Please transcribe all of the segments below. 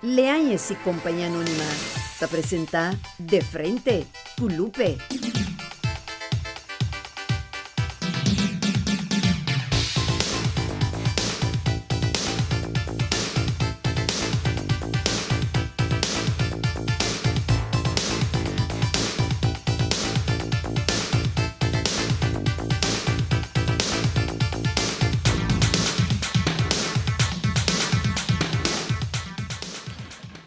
Leáñez y Compañía Anónima ta presenta De Frente cu Lupe.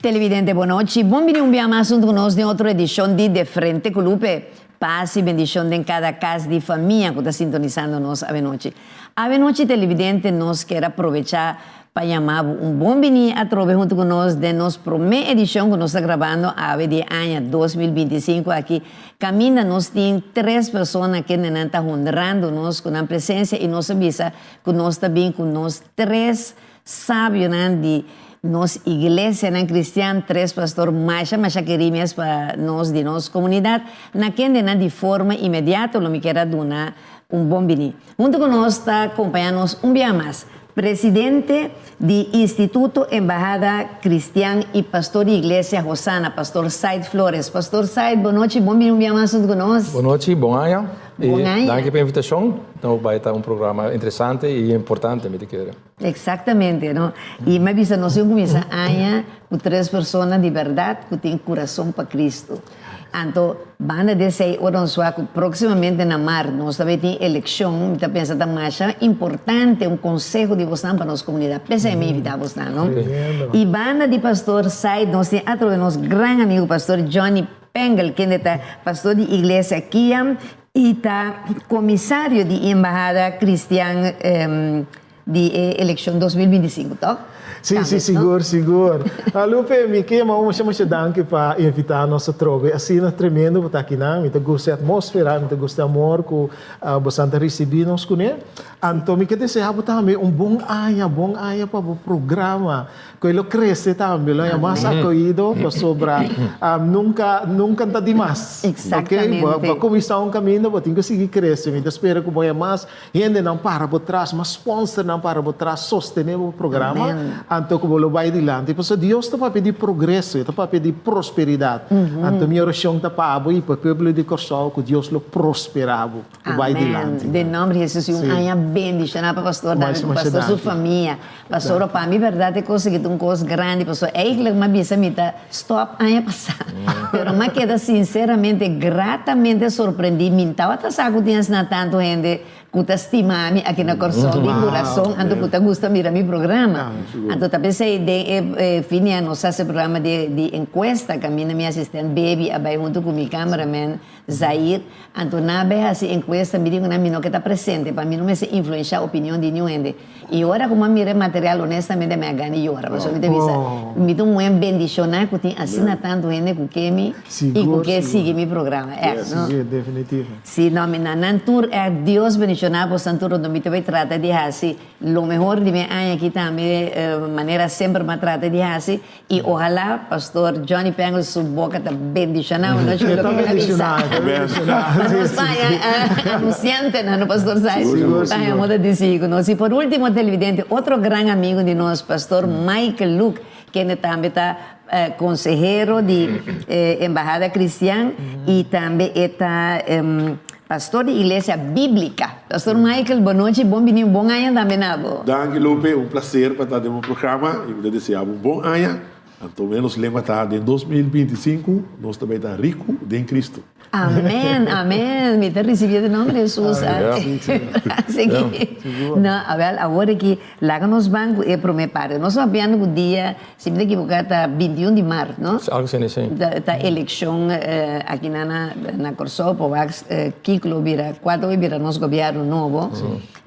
Televidente bon nochi, bon bini un bia mas hunto cu nos den otro edicion di De Frente cu Lupe. Paz y bendicion den cada cas di famia cu ta sintonisando nos avenochi. Avenochi televidente nos kier aprovecha pa yama bo un bon bini atrobe hunto cu nos den nos prome edicion cu nos ta grabando awe di e aña 2025 aki Caminda nos tin tres persona kendenan ta honrando nos cu nan presencia y nos a bisa cu nos ta bin cu nos tres sabionan di nos iglesianan cristian, tres pastor masha masha keri mes pa nos di nos comunidad, na kendenan di forma inmediato lo mi kier a duna un bon bini. Hunto cu nos ta compaña nos un bia mas Presidente di Instituto Embahada Cristian y Pastor di Iglesia Hosana, Pastor Said Flores. Pastor Said, bon nochi, bon bini un bia mas hunto cu nos. Bon nochi, bon aña. Bon aña. Y danki pa e invitacion. Nos bay ta un programa interesante y importante, mi ta kere. Exactamente, no? Y mi a bisa nos tin cuminsa aña cu tres persona di berdad cu tin curason pa Cristo. Anto, banda di esei, ora nos wak ku próksimamente na mart nos ta bai tin elekshon, mi ta pensa ta masha importante un konseho di bosnan pa nos komunidat. P'esei mi invitá bosnan, no? I banda di pastor Said nos tin atrobe nos gran amigu pastor Johnny Pengel, kende ta pastor di iglesia Kiam i ta komisario di Embahada Kristian Di e elekshon 2025, tòg? Sí, sí, sigur, sigur. Lupe, mi ke yama bo masha masha danki pa invitá nos atrobe. Asina tremendo bo ta akinan. Mi ta gusta e atmósfera, mi ta gusta e amor ku bosan ta risibí nos kuné. Anto mi ke deseá bo tambe un bon aña, bon aña pa bo programa. Ku e lo krese tambe, lo haña mas akohido pasobra nunka, nunka ta dimas. Exactamente. Bo a kuminsá un kaminda, bo tin ku sigui krese. Mi ta spera ku bo haña mas Hendenan para bo tras, mas sponsornan para bo tras sostené bo programa, anto ku bo lo bai dilanti. Pasobra Dios ta papia di progreso, e ta papia di prosperidat. Anto mi orashon ta pa abo i pa e pueblo di Kòrsou ku Dios lo prosperá bo ku bai dilanti. Amèn. Den nòmber di Hesus i un aña bendishoná pa pastor tambe ku pastor su famia. Pastor pa mi bèrdat e kos aki ta un kos grandi pasobra eigentlik mi a bisa mi ta stòp aña pasá pero mi a keda sinseramente gratamente sorprendí mi tabata sa ku tin asina tantu hende ku ta stima mi aki na Kòrsou di kurason anto ku ta gusta mira mi programa anto ta p'esei den e fin di aña nos a hasi programa di enkuesta kaminda mi asistent Baby a bai huntu ku mi cameraman Zair, anto nan a bai hasi enkuesta, mi di ku nan mi no ke ta presente, pa mi no mester influenshá opinion di niun hende. I ora ku mi a mira e material honestamente mi a gana di yora, pasobra mi ta bisa, mi ta un muhé bendishoná ku tin asina tantu hende ku ke mi i ku ke sigui mi programa. Ègt, no? Sí, no, mi nan nan tur ègt Dios bendishoná boso tur, anto mi ta bai trata di hasi lo mehor di mi aña aki tambe manera semper mi a trata di hasi. I ohalá Pastor Johnny Pengel su boka ta bendishoná un nochi ku loke el a bisa. Pa nos baña anunsiantenan, no Pastor Sai? Ta haña moda di sigui ku nos. I por último televidente, otro gran amigu di nos, Pastor Michael Luke, kende tambe ta konsehero di Embahada Kristian i tambe e ta pastor di Iglesia Bíblika. Pastor Michael, bon nochi, bon bini, un bon aña tambe na bo. Danki Lupe, un placer pa ta den bo programa y mi ta desea bo un bon aña. Anto menos lengua ta den 2025 nos ta bay ta rico den Cristo. Amen, amen, mi ta ricibi den nomber di Jesus. Así ki, no, awel awor aki laga nos ban cu e prome parte. Nos ta papiando cu dia, si mi ta ekiboca ta 21 di mart, no? Algo asina, si. Ta eleccion aki na na Corsou pa wak kiko lo bira, kua ta bira nos gobierno nobo.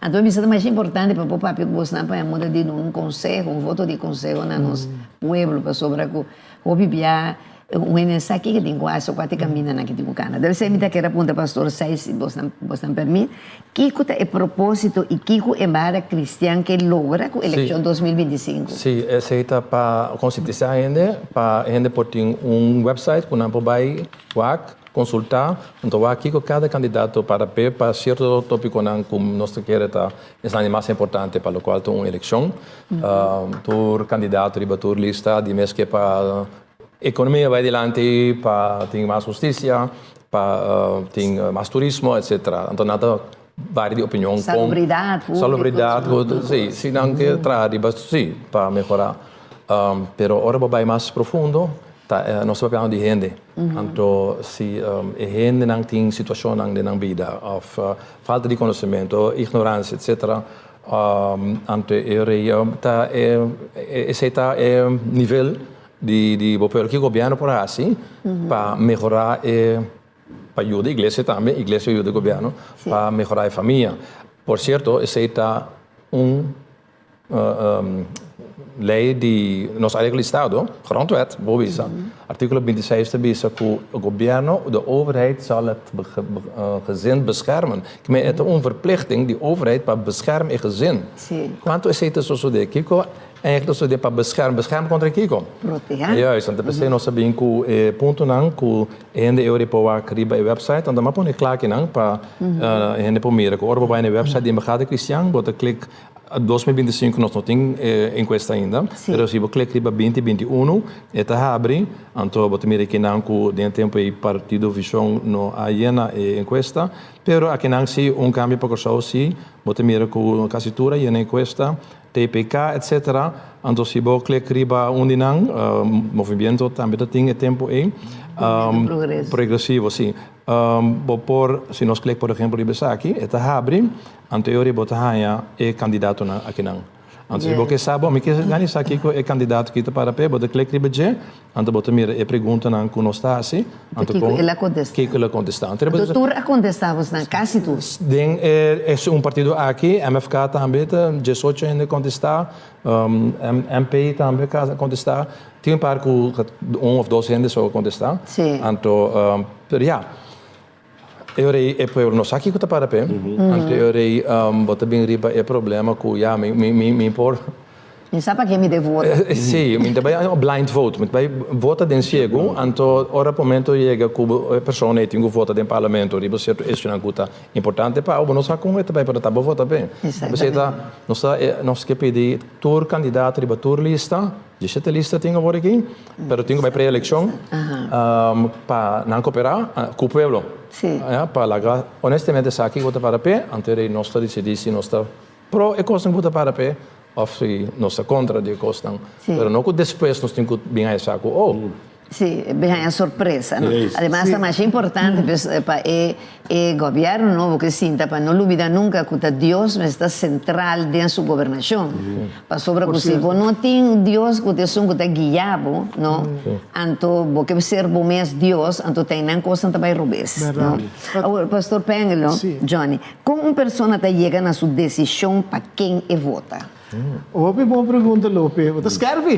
Anto mi bisa ta masha importante pa por papia ku bosnan pa e moda di duna un konseho, un voto di konseho na nos pueblo pasobra ku hopi bia un hende sa kiko tin ku hasi o kua ta e kamindanan ku tin ku kana. Debe ser mi ta kere puntra pastor Sai si bosnan bosnan permit, kiko ta e proposito i kiko Embahada Kristian ke logra ku elekshon 2025? Si, esei ta pa konsientisá hende, pa hende por tin un website ku nan por bai wak. konsultá, anto wak kiko kada kandidato para p'e pa sierto tópikonan ku nos ta kere ta esnan di mas importante pa lokual ta un elekshon. Tur kandidato riba tur lista di mes ke pa ekonomia bai dilanti, pa tin mas hustisia, pa tin mas turismo, etsetera. Anto nan ta varia di opinion kon. Salubridat públiko. Salubridat, si, si nan ke traha riba si pa mehorá. Pero ora bo bai mas profundo ta nos ta papiando di hende. Anto si e hendenan tin situashonnan den nan bida òf falta di konosementu, ignoransia etsetera, anto e rei ta esei ta e nivel di bo pueblo. Kiko gobièrnu por hasi pa mehorá e pa yuda iglesia tambe, iglesia yuda gobièrnu pa mehorá e famia. Por sierto esei ta un Lei di nos areglo di Estado, Grondwet, bo bisa, artíkulo 26 ta bisa ku gobièrnu, de overheid zal het gezin beschermen. Ki men e ta un verplichting di overheid pa bescherm e gezin. Kuantu esei ta sosodé? Kiko eigenlijk ta sosodé pa bescherm? Bescherm kontra kiko? Protehá. Juist, anto p'esei nos a bin ku e puntonan ku e hende e ora por wak riba e website, anto mi a pone kla akinan pa e hende por mira ku ora bo bai na e website di Embahada Kristian bo ta klik 2025 nos no tin e encuesta ainda, pero si bo click riba 2021 e ta habri, anto bo ta mira kinan cu den e tempo ey Partido Vision no a yena e encuesta, pero akinan si Un Cambio pa Corsou si, bo ta mira cu casi tur a yena e encuesta, TPK etc. Anto si bo click riba un di nan, Movimiento tambe ta tin e tempo ey, Progresivo si, bo por, si nos click por ehemplo riba esaki, e ta habri. Anto e ora bo ta haña e kandidatonan akinan. Anto si bo ke sa, bo mi ke gana sa kiko e kandidato ki ta para p'e, bo ta klik riba dje, anto bo ta mira e preguntanan ku nos ta hasi, anto Kiko el a kontestá. Kiko el a kontestá. Anto tur a kontestá bosnan, kasi tur. Den e esun partido aki, MFK tambe ta diesocho hende kontestá, MP tambe a kontestá, tin un par ku un òf dos hende so a kontestá. Anto, pero ya. E ora ei e pueblo no sa kiko ta para p'e. Anto e ora ei bo ta bin riba e problema ku ya mi mi mi por. Mi sa pa ke mi debe vota. Si, mi ta bai blind vote, mi ta bai vota den siegu, anto ora momento yega ku e persona ei tin ku vota den parlamento riba sierto issuenan ku ta importante pa bo, bo no sa kon e ta bai pero ta bo vota p'e. P'esei ta nos ta nos ke pidi tur kandidato riba tur lista. Diesete lista tin awor aki, pero tin ku bai pre-elekshon pa nan koperá ku pueblo. Pa laga honestamente sa kiko ta para p'e, anto rei nos ta disidí si nos ta pro e kosnan ku ta para p'e òf si nos ta kontra di e kosnan. Pero no ku despues nos tin ku bin a sa ku oh. Sí, bin haña sorpresa, no? Ademas ta masha importante pues pa e e gobièrnu nobo ke sinta pa no lubida nunka ku ta Dios mester ta sentral den su gobernashon. Pasobra ku si bo no tin Dios ku ta esun ku ta guia bo, no, anto bo ke ser bo mes Dios, anto ta einan kosnan ta bai robes, no? Awor, Pastor Pengelo, Johnny, kon un persona ta yega na su desishon pa ken e vota? Hopi bon pregunta Lope. Bo ta skerpi.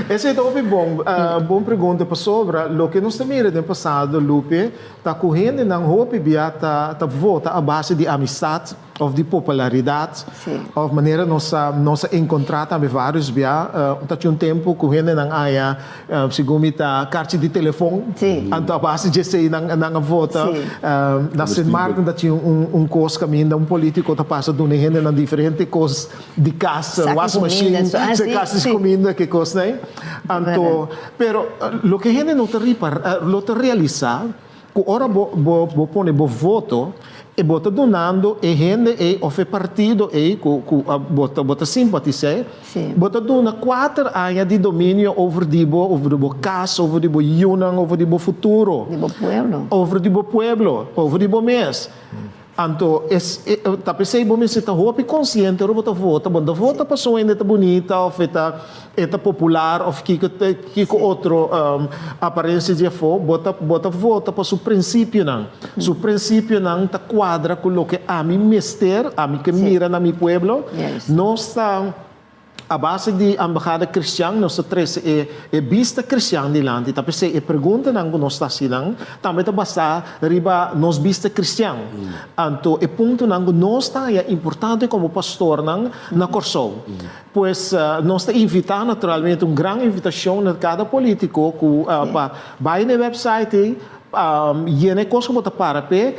Esei ta hopi bon, bon pregunta pasobra loke nos ta mira den pasado Lupe ta ku hendenan hopi bia ta ta vota a base di amistat òf di popularidat òf manera nos a nos a enkontrá tambe vários bia ta tin un tempu ku hendenan haña Segun mi ta karchi di telefon, anto a base di esei nan nan a vota. Na Sint Maarten ta tin un un kos kaminda un politiko ta pasa duna e hendenan diferente kos di kas, wasmashin, kas di kuminda, ke kosnan ei. Anto, pero loke hende no ta ripara, no ta realisá ku ora bo bo bo pone bo voto, E bo ta dunando e hende ei of e partido ei ku ku bo ta bo ta simpatisá, bo ta duna kuater aña di dominio over di bo, over di bo kas, over di bo yunan, over di bo futuro. Di bo pueblo. Over di bo pueblo, over di bo mes. Anto es e ta p'esei bo mester ta hopi konsiente ora bo ta vota, bo no ta vota pasobra un hende ta bunita of e ta E ta popular of kiko kiko otro aparensia di afó, bo ta bo ta vota pa su prinsipionan. Su prinsipionan ta kuadra ku loke ami mester, ami ke mira na mi pueblo. Nos ta. A base di Embahada Kristian nos ta trese e e bista kristian dilanti. Ta p'esei e preguntanan ku nos ta hasinan tambe ta basá riba nos bista kristian. Anto e puntonan ku nos ta haña importante komo pastornan na Kòrsou. Pues nos ta invitá naturalmente un gran invitashon na kada polítiko ku pa bai na e wèpsait ei, yena e kos ku bo ta para p'e.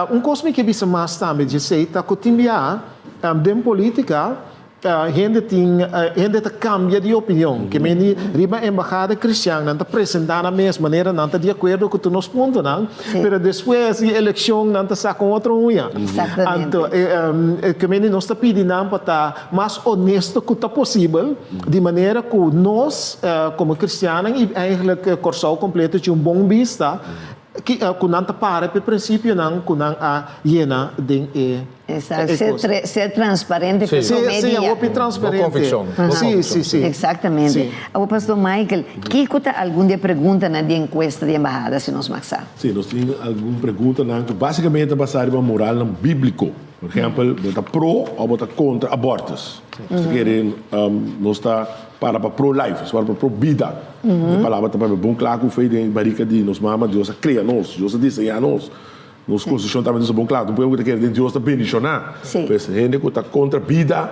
Un kos mi ke bisa mas tambe djesei ta ku tin bia den polítika Hende tin, hende ta kambia di opinion. Ke meni riba embahada kristian nan ta presentá nan mes manera nan ta di akuerdo ku tur nos puntonan, pero despues di elekshon nan ta saka un otro uña. Anto ke meni nos ta pidi nan pa ta mas honesto ku ta posibel, di manera ku nos komo kristiannan i eigentlik Kòrsou kompleto tin un bon bista Ki ku nan ta para p'e prinsipionan ku nan a yena den e Exacto. Ser kos. tre ser transparente Sí. ku Sí, promé sí, dia. hopi Bo transparente. konvikshon, bo Sí, konvikshon. sí, sí. Exactamente. Sí. Awor Pastor Michael, kiko ta algun di e preguntanan di enkuesta di embahada si nos mag sa? Sí, nos tin algun preguntanan ku básikamente ta basá riba moralnan bíbliko. Por ehèmpel, bo ta pro òf bo ta kontra abortus? Nos ta kere nos ta para pa pro-life, nos ta para pa pro-bida. E palabra ta papia bon kla ku fe den barika di nos mama Dios a krea nos, Dios a diseñá nos. Nos konstitushon tambe ta bisa bon kla, tur pueblo ku ta kere den Dios ta bendishoná. Pues hende ku ta kontra bida,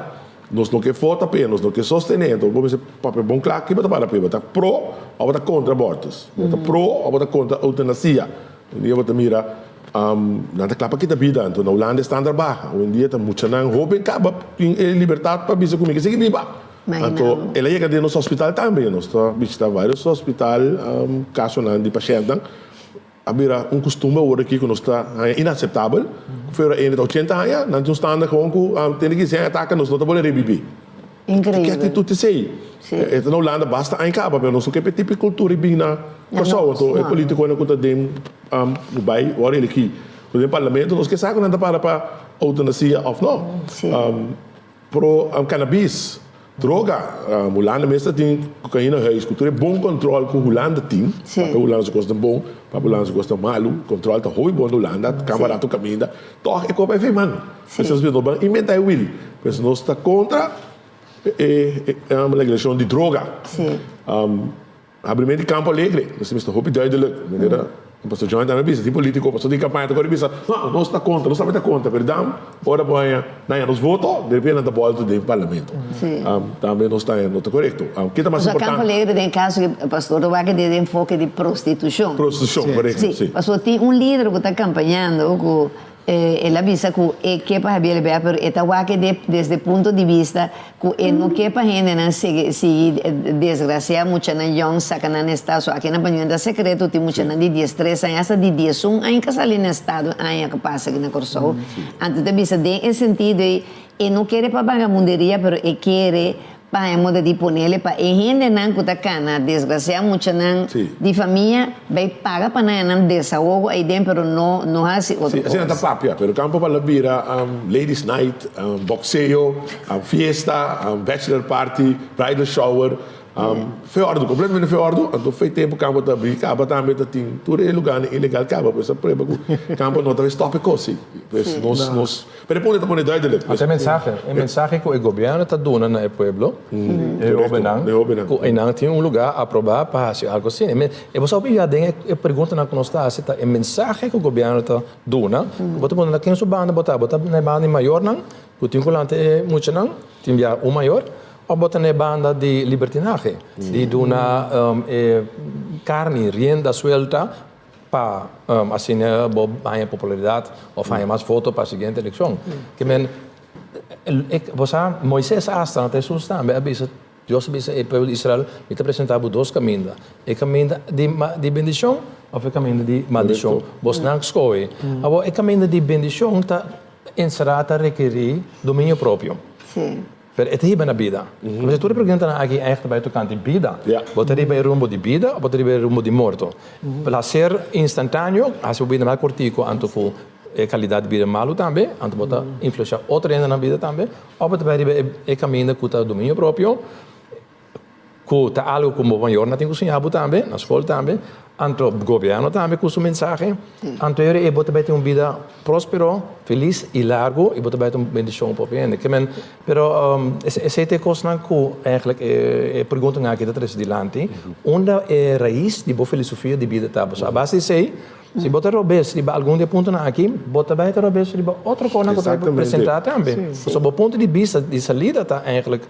nos no ke vota p'e, nos no ke sostené. Enton bo mester papia bon kla ki bo ta para p'e, bo ta pro òf bo ta kontra abortus? Bo ta pro òf bo ta kontra eutanasia? Un dia bo ta mira nan ta kla pa kita bida, anto na Hulanda e standaard baha. Hoy en dia ta muchanan hoben kaba tin e libertad pa bisa ku mi ke sigui biba. Anto el a yega den nos hospital tambe. Nos ta bishita varios hospital, kasonan di pashèntnan. A bira un kustumber awor aki ku nos ta haña inaseptabel. Ku fero hende ta ochenta aña, nan tin un standaard gewoon ku tende ki sien ataka nos no ta bolbe rebibí. Ki aktitut esei? E ta na Hulanda basta aña kaba, pero nos no ke pa e tipo di kultura i bin na Kòrsou. Anto e polítikonan ku ta den ku bai wòrdu elegí den parlamento nos ke sa ku nan ta para pa eutanasia òf no. Pro cannabis, droga, Hulanda mes ta tin cocaïne huis cu tur e bon control cu Hulanda tin, papia Hulanda su cos ta bon, papia Hulanda su cos ta malu, control ta hopi bon na Hulanda, camara tur caminda, toch e copa e fe man. Pues nos no ban inventa e wiel, pues nos ta contra e legalisacion di droga. Habrimento di Campo Alegre, nos ta mester hopi duidelijk, manera Pastor John tambe a bisa, tin politico pasobra tin campaña ta kore bisa, no, nos ta contra, nos tambe ta contra, pero dan ora bo haña nan haña nos voto, de repente nan ta bolto den parlamento. Tambe nos ta haña no ta corecto. Ke ta mas Pasobra Campo importante? Alegre den caso ke Pastor ta wak den enfoke di prostitucion. Prostitucion, corecto, si. Pasobra tin un lider ku ta campañando ku El a bisa ku e ke pa Javier Bea pero e ta wak e desde punto di bista ku e no ke pa hendenan sigui sigui desgrasia muchanan yòn saka nan estado. So aki na Pañuel ta sekreto tin muchanan di diestres aña hasta di diesun aña ka sali na estado aña ku pasa aki na Kòrsou. Anto ta bisa den e sentido ei e no kere pa bagamunderia pero e kere Pa e moda di ponele pa e hendenan ku ta kana desgrasiá muchanan di famia bai paga pa nan e nan desahogo aiden pero no no hasi otro Sí, asina nan ta kos. papia, pero kampo pa la bira ladies night, boxeo, fiesta, bachelor party, bridal shower, Fe ordu, completamente fe ordu, anto fe tempo campo ta abri, caba tambe ta tin tur e lugarnan ilegal caba, pues a prueba cu campo no ta bay stop e cos si, pues nos, nos, pero e punto ta pone duidelijk. Anto e mensahe, e mensahe cu e gobierno ta duna na e pueblo, e hobennan, cu eynan tin un lugar aproba pa haci algo asina. E bo sa hopi ya den e preguntanan cu nos ta haci ta e mensahe cu gobierno ta duna, cu bo ta pone na ken su banda bo ta, bo ta na e banda di mayornan cu tin cu lanta e muchanan, tin bia un mayor, Of bo ta na e banda di libertinahe, di duna e carni rienda suelta pa asina bo haña popularidad of haña mas voto pa siguiente eleccion. Ke men, bo sa, Moises hasta, anto Hesus tambe a bisa, Dios a bisa e pueblo di Israel, mi ta presenta bo dos caminda, e caminda di bendicion of e caminda di maldicion. Bosnan scohe. Awor e caminda di bendicion ta encera, ta rekeri dominio propio. Pero e ta hiba na bida. Pasobra tur e preguntanan aki ègt ta bai tokante bida. Bo ta riba e rumbo di bida òf bo ta riba e rumbo di morto? Plaser instantáneo hasi bo bida mas kortiku anto ku e kalidat di bida malu tambe, anto bo ta influensiá otro hende nan bida tambe, òf bo ta bai riba e kaminda ku ta dominio propio. Ku ta algu ku bo mayornan tin ku siña bo tambe, na skol tambe, anto gobièrnu tambe ku su mensahe. Anto e ora ei bo ta bai tin un bida próspero, felis i largu i bo ta bai ta un bendishon pa hopi hende. Ke men, pero esei ta e kosnan ku eigentlik e preguntanan aki ta trese dilanti, unda e rais di bo filosofia di bida ta? Pasobra a base di esei, si bo ta robes riba algun di e puntonan aki, bo ta bai ta robes riba otro kosnan ku ta bai presentá tambe. Pasobra bo punto di bista di salida ta eigentlik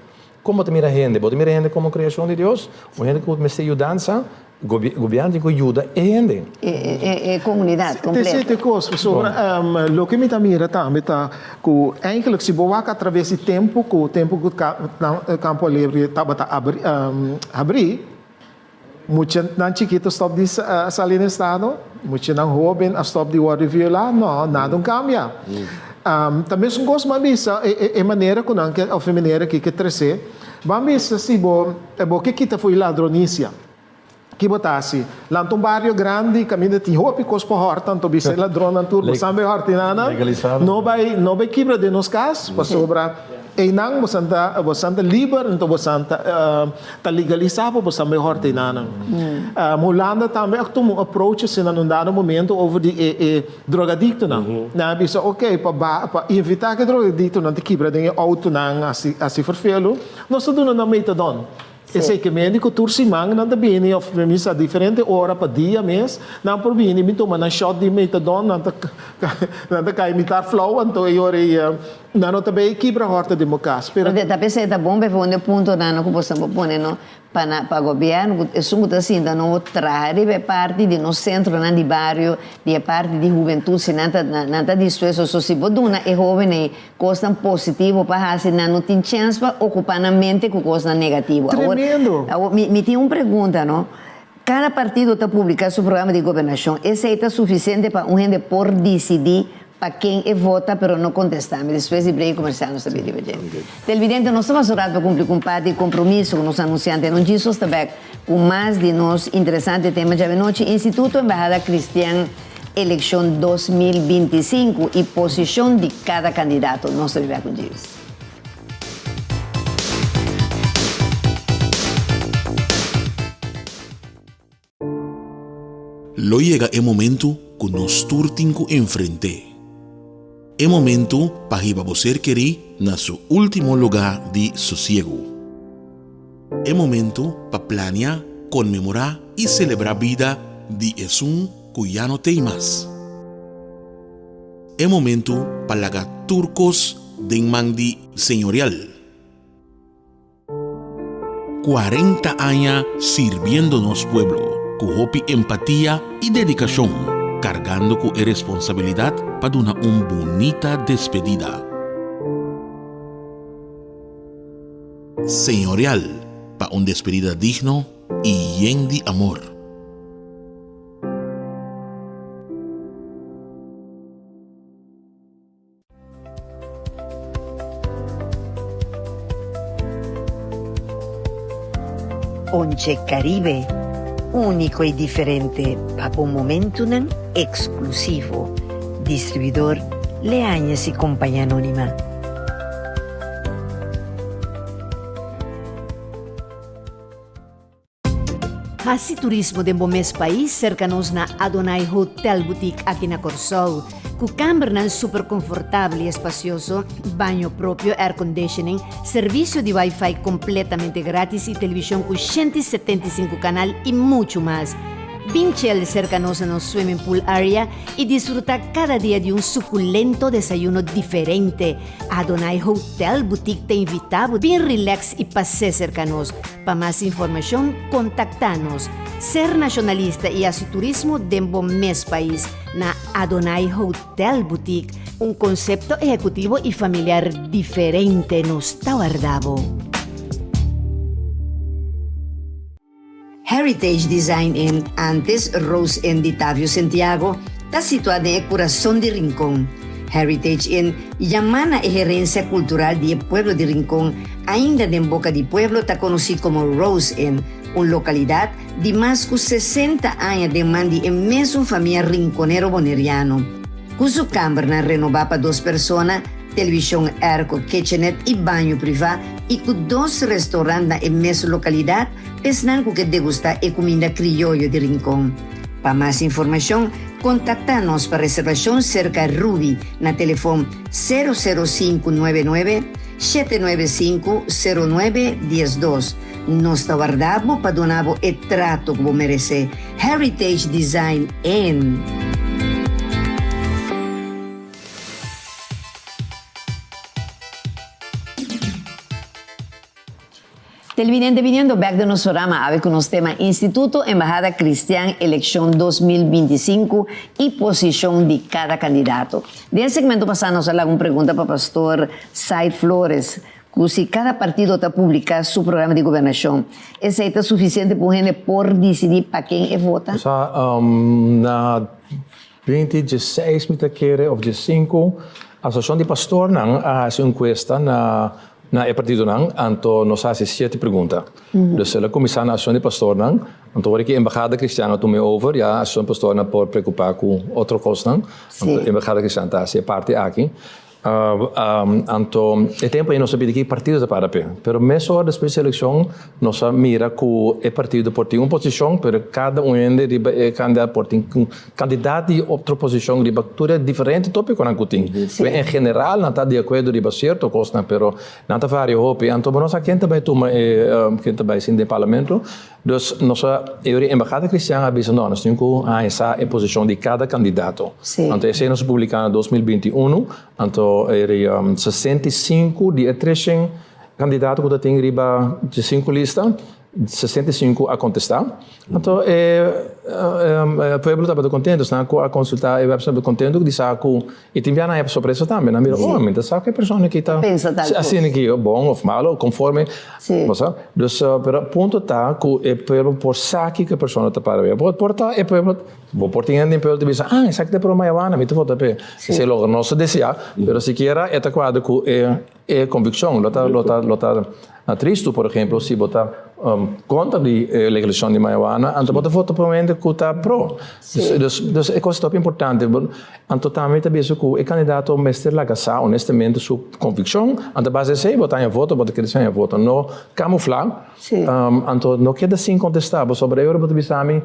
Kon bo ta mira hende? Bo ta mira hende komo kreashon di Dios? Un hende ku mester yudansa? Gobièrnu tin ku yuda e hende. E komunidat kompleto. Te sete kos, pasobra loke mi ta mira tambe ta ku eigenlijk si bo wak atraves di tempu ku tempu ku Campo Alegre tabata habrí, Muchanan chikito stop di sali na estado? Muchanan hoben a stop di wordo viola? No, nada un cambia. Ta mesun cos bo a bisa e manera cu nan ke of e manera ki ke trece. Bo a bisa si bo bo ke kita for e ladronicia, ki bo ta haci? Lanta un bario grandi caminda tin hopi cos pa horta, anto bisa e ladronnan tur bo san bay horta y nada. No bay no bay kibra den nos cas pasobra Einan bosan ta bosan ta liber anto bosan ta ta legalisá pa bosan bai hòrta einanan. Hulanda tambe a tuma un approach asina na un dado momento over di e e drogadiktonan. Nan a bisa ok pa ba pa evitá ku e drogadiktonan ta kibra den e outonan hasi hasi ferfelu nos ta duna nan metadon. Esei ke mende ku tur siman nan ta bini òf mi misa diferente ora pa dia mes nan por bini mi tuma nan shòt di metadon nan ta nan ta kai mitar flou anto e ora ei nan no ta bay kibra hòrta den bo kas pero. Ta p'esei ta bon p'e un puntonan ku boso por pone no pa na pa gobièrnu ku esun ku ta sinta no traha riba e parti di nos sentronan di bario di e parti di hubentut si nan ta nan ta dispuesto so si bo duna e hoben ei Kosnan positivo pa hasi, nan no tin chèns pa okupá nan mente ku kosnan negativo. Awor, Tremendo! awor mi, mi tin un pregunta, no? Kada partido ta publiká su programa di gobernashon. Esei ta sufisiente pa un hende por disidí pa ken e vota? Pero no kontestá mi. Despues di break komersial nos ta bini riba dje. Televidente, nos ta mas un rato pa kumpli ku un parti di kompromiso ku nos anunsiante. No djis ta bèk ku mas di nos interesante tema djawe nochi, Instituto Embahada Cristian. Elekshon 2025 i posishon di kada kandidato. Nos ta biba ku djis. Lo yega e momentu ku nos tur tin ku enfrent'é. E momentu pa hiba bo ser kerí na su último lugá di sosiegu. E momentu pa plania, konmemorá i selebrá bida di esun ku ya no t'ei mas. E momentu pa laga tur kos den man di Señorial. 40 aña sirbiendo nos pueblo ku hopi empatia i dedikashon, kargando ku e responsabilidat pa duna un bunita despedida. Señorial pa un despedida digno i yen di amor. Ponche Caribe, úniko i diferente pa bo momentunan eksklusivo. Distribuidor Leañez y Compañía Anónima. Hasi turismo den bo mes pais serka nos na Adonai Hotel Boutique aki na Kòrsou. Ku kambernan super konfortabel i espasioso, baño propio, airconditioning, servisio di wifi kompletamente gratis i televishon ku 175 kanal i muchu mas. Bin chel serka nos na nos swimming pool area i disfruta kada dia di un sukulento desayuno diferente. Adonai Hotel Boutique ta invita bo bin relax i pas'é serka nos. Pa mas informashon kontaktá nos. Ser nashonalista i hasi turismo den bo mes pais na Adonai Hotel Boutique, un konsepto ehekutivo i familiar diferente nos ta warda bo. Heritage Design Inn, antes Rose Inn di Tavio Sentiago, ta situá den e kurason di Rincon. Heritage Inn yamá na e herensia kultural di e pueblo di Rincon, ainda den boka di pueblo ta konosí komo Rose Inn, un lokalidat di mas ku 60 aña den man di e mesun famia rinconero boneriano. Ku su kambernan renobá pa dos persona, televishon, airco, kitchenet i baño privá i ku dos restaurant na e mes lokalidat pa esnan ku ke degustá e kuminda krioyo di Rincon. Pa mas informashon, kontaktá nos pa reservashon serka Ruby na telefon sero sero sinku nuebe nuebe, shete nuebe sinku, sero nuebe diesdos. Nos ta warda bo pa duna bo e trato ku bo meresé. Heritage Design Inn. Televidente biniendo bek den nos programa awe ku nos tema Instituto Embahada Cristian Elekshon 2025 i posishon di kada kandidato. Den e segmento pasá nos a laga un pregunta pa Pastor Said Flores ku si kada partido ta publiká su programa di gobernashon esei ta sufisiente pa un hende por disidí pa ken e vota? Sa na Binti dieseis mi ta kere of diesinku, Asosiashon di Pastornan a hasi un enkuesta na na e partidonan, anto nos a hasi siete pregunta. Dus el a kuminsá na Asosiashon di Pastornan, anto ora ki Embahada Kristian a tuma e over, ya Asosiashon di Pastornan por preokupá ku otro kosnan, anto Embahada Kristian ta hasi e parti aki. Anto e tempu ei nos a pidi ki partido ta para p'e. Pero mesora despues di elekshon nos a mira ku e partido por tin un posishon pero kada un hende riba e kandidat por tin un kandidat di otro posishon riba tur e diferente topikonan ku tin. Pero en general nan ta di akuerdo riba sierto kosnan pero nan ta varia hopi. Anto bo no sa ken ta bai tuma e ken ta bai sinti den parlamento. Dus nos a, e ora Embahada Cristian a bisa no, nos tin cu haña sa e posicion di cada candidato. Anto esey nos a publica na 2021, anto e 65 di e treshen candidato cu ta tin riba dje cinco lista, 65 a contesta. Anto e pueblo tabata contento, esnan cu a consulta e website tabata contento di sa cu I tin bia nan e sorpresa tambe, nan mira, oh, mi ta sa ku e persona aki ta asina aki, bon of malo, konforme, bo sa. Dus, pero punto ta ku e pueblo por sa kiko e persona ta para bia. Por ta e pueblo, bo por tin hende den pueblo ta bisa, ah, esaki ta e prome mayawana, mi ta vota p'e. Esei loke nos ta desea, pero sikiera e ta kuadra ku e. E conviccion lo ta lo ta lo ta tristu, por ehemplo, si bo ta contra di e legalisacion di marihuana, anto bo ta vota pa un hende cu ta pro. Dus dus e cos ta hopi importante. Anto tambe ta bisa cu e candidato mester laga sa honestamente su conviccion, anto a base di esey bo ta haña voto, bo ta kere haña voto. No camufla, anto no keda sin contesta, pasobra e ora bo ta bisa mi,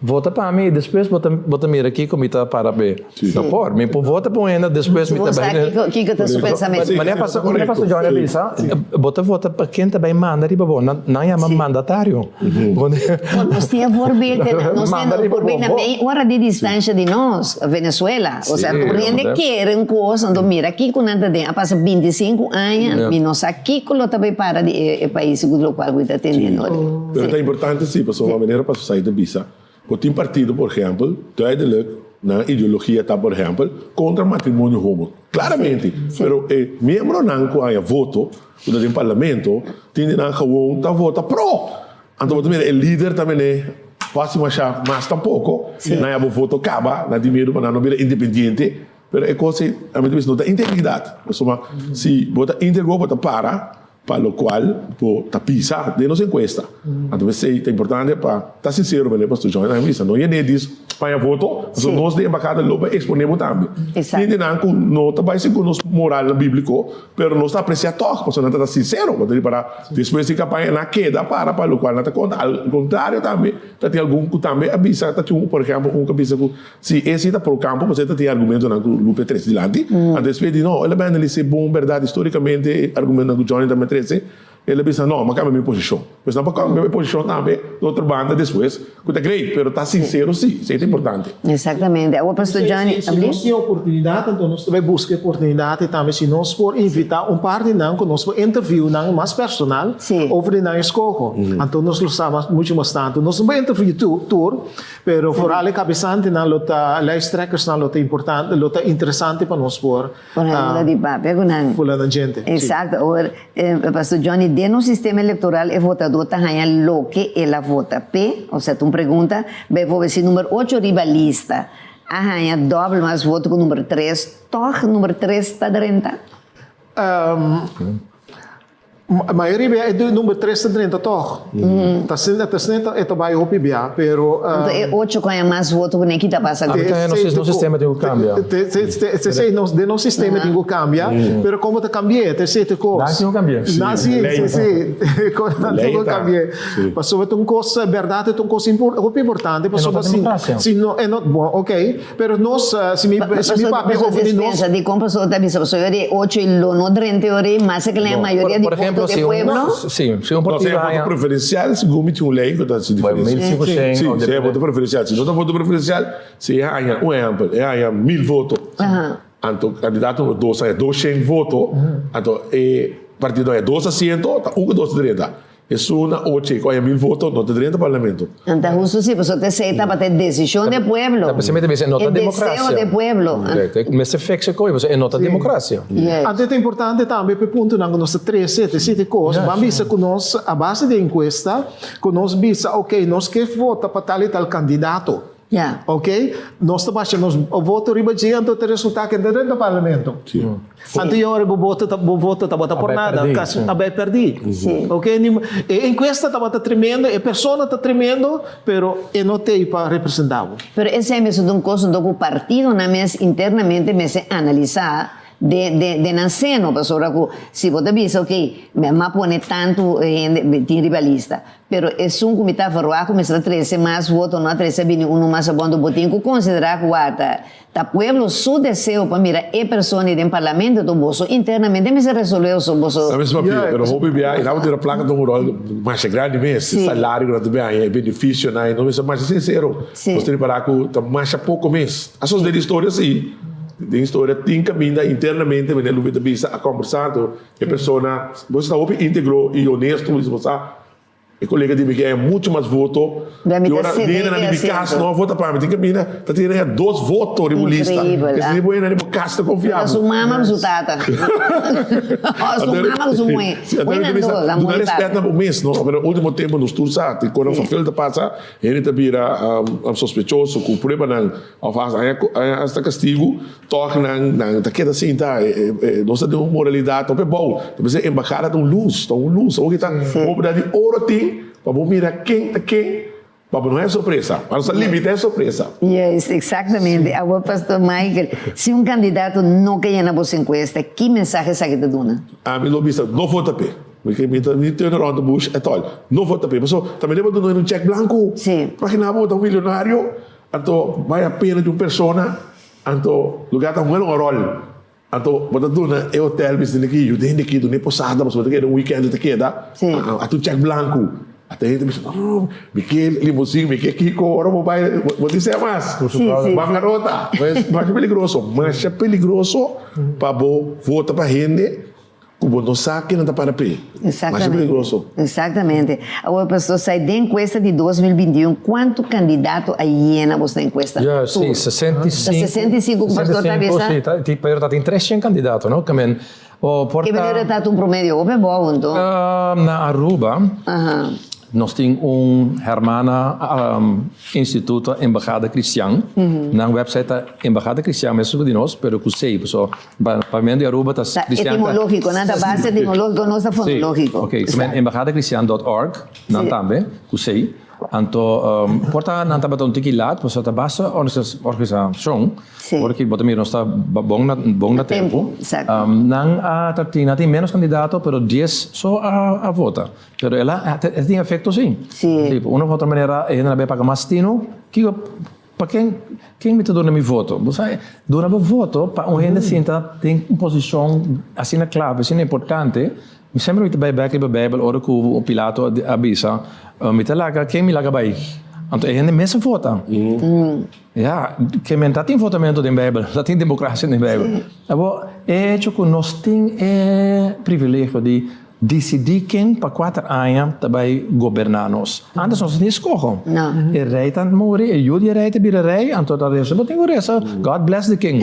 Vota pa mi y despues bo ta bo ta mira kico mi ta para p'e. No por, mi por vota pa un hende despues mi ta Bo sa bai. kico kico ta su pensamentu. Manera pastor manera pastor Johnny a bisa, bo ta vota pa ken ta bai manda riba bo, nan nan yama mandatario. Bo nos tin e voorbeeld, nos tin e voorbeeld na mei ora di distancia di nos, Venezuela. Osea tur hende kere un cos, anto mira kico nan ta den, a pasa bintisinco aña, mi no sa kico lo ta bai para di e pais cu locual cu ta teniendo ora. Pero ta importante si, pasobra manera Pastor Said a bisa, bo tin partido por ehempel, duidelijk nan ideologia ta por ehempel contra matrimonio homo, claramente, pero e miembronan cu haña voto, cu ta den parlamento, tin di nan gewoon ta vota pro. Anto bo ta mira e lider ta mene fácil masha mas tampoco, nan ya bo voto caba, nan tin miedo pa nan no bira independiente, pero e cos ei, ami ta bisa no ta integridad, pasobra si bo ta integro bo ta para Pa locual bo ta bisa den nos encuesta. Anto p'esey ta importante pa ta sincero mene Pastor John a bisa. No yene dis paña voto, pasobra nos den embahada lo bay expone bo tambe. Tin di nan cu no ta bay segun nos moralnan biblico, pero nos ta aprecia tog, pasobra nan ta ta sincero. Bo ta ripara despues di campaña nan a keda para pa locual nan ta conta. Al contrario tambe ta tin algun cu tambe a bisa, ta tin un por ehempel un cu a bisa cu Si e si ta pro campo pasobra e ta tin argumentonan cu Lupe trece dilanti. Anto despues di no, el a bay analisa bon berdad historicamente e argumentonan cu Johnny tambe trece, el a bisa no, mi a cambia mi posicion. Pues nan por cambia e posicion tambe di otro banda despues, cu ta great, pero ta sincero si, esey ta importante. Exactamente. Awor Pastor Johnny, Si nos tin oportunidad anto nos ta bay busca e oportunidad y tambe si nos por invita un par di nan cu nos por interview nan mas personal over di nan escoho. Anto nos lo sa mas mucho mas tanto. Nos no bay interview tur, Pero vooral e kabesantenan lo ta, lijsttrekkersnan lo ta importante, lo ta interesante pa nos por Por nan di papia ku nan. Fula nan djente. Si. Exacto. Awor, Pastor Johnny, den nos sistema electoral e votador ta haña loke el a vota p'e, osea ta un pregunta, bijvoorbeeld si number ocho riba lista a haña dobbel mas voto ku number tres, tòg number tres ta drenta? Mayoria bia e number tres ta drenta tòg. Ta asina ta asina e ta bai hopi bia, pero. Anto e ocho ku haña mas voto ku ne kita pasa ku. Ami ta nos sistema tin ku kambia. Esei nos den nos sistema tin ku kambia, pero komo ta kambi'é ta esei ta e kos. Nan tin ku kambi'é. Nan si si si nan tin ku kambi'é. Pasobra ta un kos bèrdat e ta un kos hopi importante pasobra si si no e no bon ok. Pero nos, si mi, si mi papia over di nos. Pasobra dikon pasobra ta bisa pasobra ora e ocho i lo no drenta ora ei mas ke la mayoria di voto di pueblo. Si, si un partido haña. No, si e voto preferencial, segun mi tin un lei ku ta hasi diferensia. 1500. Si, si e voto preferencial. Si no ta voto preferencial, si e haña, un ehempel, e haña 1000 voto, anto kandidato numero dos haña 200 voto, anto e partido haña dos asiento, ta un ku dos ta drenta. Esun na oche ku haña 1000 voto no ta drenta parlamento. Anta hustu si, pasobra esei tabata e desishon di e pueblo. Ta p'esei mi ta bisa e no ta E demokrasia. deseo di e pueblo. Correcto. E mester fixa e koe pasobra e no ta demokrasia. Yes. Anto e ta importante tambe p'e puntonan ku nos ta trese, ta esei ta e kos. Ban bisa ku nos a base di e enkuesta ku nos bisa ok nos ke vota pa tal i tal kandidato. Ya. Ok, nos ta basha nos voto riba dje, anto ta resulta ke ta drenta parlamento. Sí. Anto e ora bo voto ta bo voto tabata por A bai nada, perdí, kasi sí. a bai perdí. Sí. Ok, ni e enkuesta tabata tremendo, e persona ta tremendo, pero e no t'ei pa representá bo. Pero esei mester ta un kos anto ku partidonan mes internamente mester analisá den den den nan seno, pasobra ku si bo ta bisa ok, mi a pone tantu hende tin riba lista, Pero esun ku mi ta verwagt ku mester a trese mas voto no a trese a bini unu mas abon bo tin ku konsiderá ku a ta ta pueblo su deseo pa mira e persona ei den parlamento enton boso internamente mester resolve boso boso Ta mes papia, pero hopi bia e tabata tira plaka ta un ròl masha grandi mes, e salario ku nan ta biaña, e benefisionan, e no mester masha sinsero. Nos ta ripará ku ta masha poko mes. A sosodé di historia si, den historia tin kaminda internamente manera Lupe ta bisa a kombersá anto E persona, bo ta hopi integro y honesto, bo dice, bo sa, e colega di mi ke haña mucho mas voto, Da mi y ta ora cede nena e di mi cas asiento. no a vota pa mi, tin caminda ta tene ya dos voto riba un lista. Increíbel, Ke si ah. bo hende riba cas ta confia Ta bo. su mama cu su tata. O su mama cu su muhe. Si, anto Muhe mi nan bisa, dos, la duna muhe y respet tata. na bo mes, no? Pero ultimo tempo nos tur sa, tin cosnan vervelend ta pasa, hende ta bira sospechoso cu pruebanan of hasta castigo. Tòg nan nan ta keda sinta, nos ta den un moralidat hopi abou. Ta bisa embahada ta un lus, ta un lus. Awor ki ta oportunidat di oro tin pa bo mira ken ta ken, pa bo no haña sorpresa. Pa nos ta limita e sorpresa. Yes, exactamente. Awor Pastor Michael, si un candidato no ke yena boso encuesta, ki mensahe esaki ta duna? Ami lo bisa, no vota p'e. Mi ke mi ta ni turn around the bush at all. No vota p'e. Pasobra ta mende bo duna un check blanco. Imagina bo ta un millonario, anto bai a pena di un persona. Anto lugar ta hunga un rol. Anto bo ta duna e hotel bisa tin aki yuda hende aki duna e posada pasobra bo ta keda un weekend ta keda ata un check blanco ata hende ta bisa no no no mi ke limousine mi ke kiko ora bo bai bo tin sea mas bancarota pues masha peligroso masha peligroso pa bo vota pa hende Ku bo no sa kinan ta para p'e. Masha peligroso. Exactamente. Awor Pastor Sai, den encuesta di 2021 cuanto candidato a yena bos na encuesta? Ja, si, 65. Ta 65 cu Pastor ta bisa? Si, ti, pero ta tin 300 candidato, no? Ke men, o por ta. Ke manera ta un promedio hopi abou anto? Na Aruba. Nos tin un hermana instituto Embahada Cristian. Nan website ta Embahada Cristian mesmo ku di nos, pero ku C, paso pa men di Aruba ta Ta Cristian ta. etimológiko, nan ta base etimológiko, nos ta fonológiko. Sí, ok, so men embahadacristian dot org, nan tambe, ku C. Anto por ta nan tabata un tiki lat, pasobra ta basta organisashon, ora ki bo ta mira nos ta bon na bon na tempu. Nan a ta tin, nan tin ménos kandidato, pero dies so a vota. Pero el a e tin efecto si. Si. Tipo, un of otro manera e hende a bay paga mas tino, kico, pa ken, ken mi ta duna mi voto? Bo sa, duna bo voto pa un hende sinta den un posicion asina clave, asina importante, mi semper mi ta bay bek riba Bijbel ora cu Pilato a bisa, mi ta laga, ken mi laga bay? Anto e hende mes a vota. Ya, ke men ta tin votamento den Bijbel, ta tin democracia den Bijbel. Abo, e hecho cu nos tin e privilegio di Disidí ken pa kuater aña ta bai goberná nos. Antes nos no tin skoho. E rei ta muri, e yu di e rei ta bira rei, anto ta resa, bo tin ku resa, God bless the king.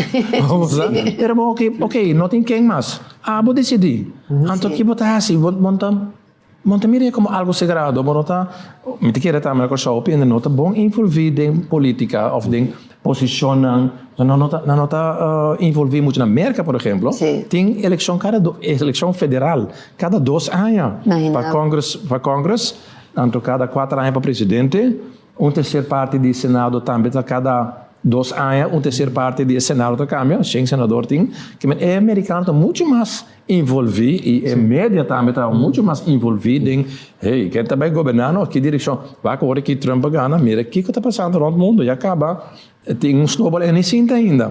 Pero bo ok, ok, no tin ken mas. Abo disidí. Anto ki bo ta hasi? Bo bo ta bo ta mir'é komo algu sagrado, bo no ta, mi ta kere tambe na Kòrsou hopi hende no ta bon envolví den polítika òf den. Posishonnan, nan no ta nan no ta involví mucho. Na Merka, por ehemplo, tin elekshon kada do elekshon federal kada dos aña pa Congress pa Congress, anto kada kuater aña pa presidente, un terser parti di Senado tambe ta kada dos aña un terser parti di e Senado ta kambia, shen senador tin. Kimen e merikano ta mucho mas Involví i e media tambe ta muchu mas involví den, hey, ken ta bai goberná nos? Ki direkshon? Wak ora ki Trump a gana, mira kiko ta pasando rònt mundu. Ya kaba tin un snowball e ni sinta ainda.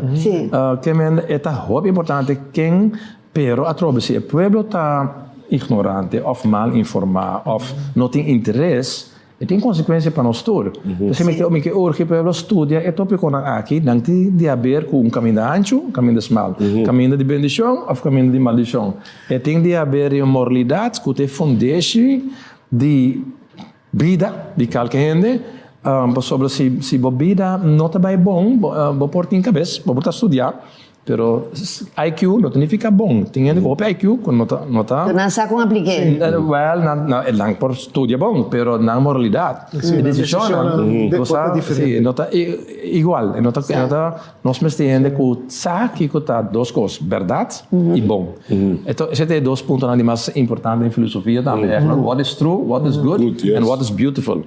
Ke men e ta hopi importante ken, pero atrobe si e pueblo ta ignorante òf mal informá òf no tin interes, E tin konsekuensia pa nos tur. P'esei mi ke mi ke urgi pueblo studia e topikonan aki. Nan tin di haber ku un kaminda anchu, un kaminda smal. Kaminda di bendishon òf kaminda di maldishon. E tin di haber di un moralidat ku ta e fundeshi di bida di kalke hende. Pasobra si si bo bida no ta bai bon, bo por tin kabes, bo por ta studia, Pero IQ no ta nifica bon. Tin hende cu hopi IQ cu no ta, no ta. Pero nan sa con apliqué. Well, nan, nan, nan por studia bon, pero nan moralidad, e decisionnan, bo sa, si, no ta igual. E no ta, e no ta, nos mester hende cu sa kico ta dos cos, berdad y bon. Eto, esei ta e dos puntonan di mas importante den filosofia tambe, eigenlijk. What is true, what is good, and what is beautiful.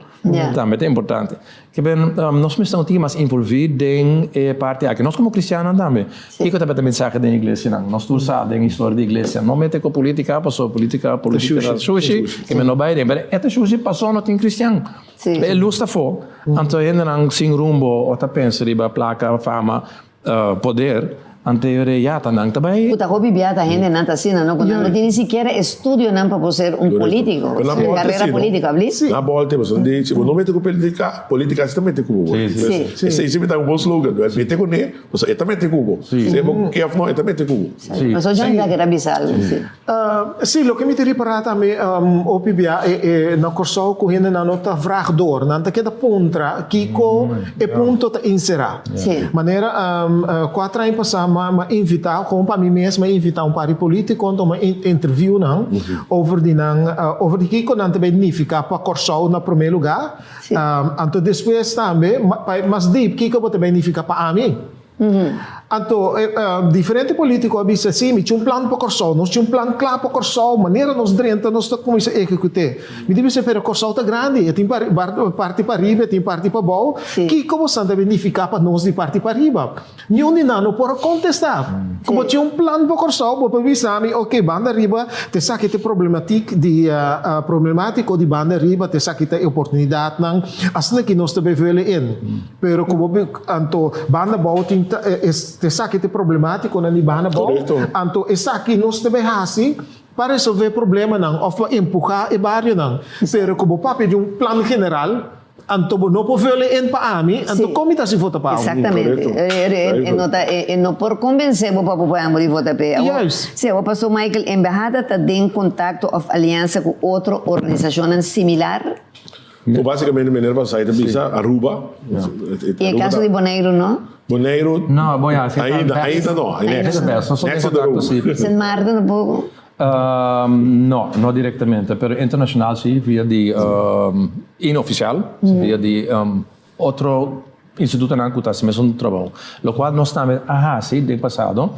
Tambe ta importante. Ke ben nos mester un tiki mas involví den e parti aki. Nos komo kristiannan tambe. Kiko tabata mensahe den iglesianan? Nos tur sa den historia di iglesia. No mete ku politika pasobra politika politika ta shushi. Ke men no bai den. Pero e ta shushi pasobra no tin kristian. E lus ta afó. Anto hendenan sin rumbo o ta pensa riba plaka, fama. Poder, ante e rei ya ta nan ta bai. Ku ta hopi bia ta hendenan ta asina no, ku nan no tin ni sikiera estudionan pa por ser un politico, un carera politico, abli? Na bolte, pasobra nan di, si bo no mete ku politica, politica si ta mete ku bo. Esei si mi ta un bon slogan, mete kuné, pasobra e ta mete ku bo. Sea bo ke of no, e ta mete ku bo. Pasobra Johnny ta kere a bisa algu, si. Sí, loke mi ta ripará tambe hopi bia na Kòrsou ku hendenan no ta vrag door, nan ta keda puntra kiko e punto ta enserá. Manera kuater aña pasá mi a invitá, komo pa mi mes mi a invitá un par di polítiko anto mi a interview nan over di nan over di kiko nan ta bai nifiká pa Kòrsou na promé lugá, anto despues tambe pa mas dip kiko bo ta bai nifiká pa ami. Anto, diferente polítiko a bisa, sí, mi tin un plan pa Kòrsou, nos tin un plan kla pa Kòrsou, manera nos drenta nos ta kuminsá ehekut'é. Mi ta bisa, pero Kòrsou ta grandi, e tin parti pariba, e tin parti pabou, kiko boso ta nifiká pa nos di parti pariba? Niun di nan no por a kontestá. Ku bo tin un plan pa Kòrsou, bo por bisa mi, oke, banda riba ta esaki ta e problematik di problemátiko di banda riba, ta esaki ta e oportunidatnan, asina ki nos ta bai vele in. Pero ku bo anto banda bou tin ta esaki ta e problemátikonan di banda bou, anto esaki nos ta bai hasi pa resolvé problemanan òf pa empuhá e barionan. Pero ku bo papia di un plan general, anto bo no por vele in pa ami, anto kon mi ta hasi vota pa abo? Exactamente. E no ta e no por konvensé bo pa bo por amo di vota p'e. Awor, si awor Pastor Michael, embahada ta den kontakto òf aliansa ku otro organisashonnan similar? Bo basicamente meneer Van Zijt a bisa Aruba. Y e caso di Boneiru no? Boneiru No, bo ya, ainda, ainda no. Next. Next. Next in the row. Sint Maarten tampoco? No, no directamente, pero internacional si, via di inoficial, via di Otro institutonan ku ta hasi mesun trabou. Lokual nos tambe a hasi den pasado,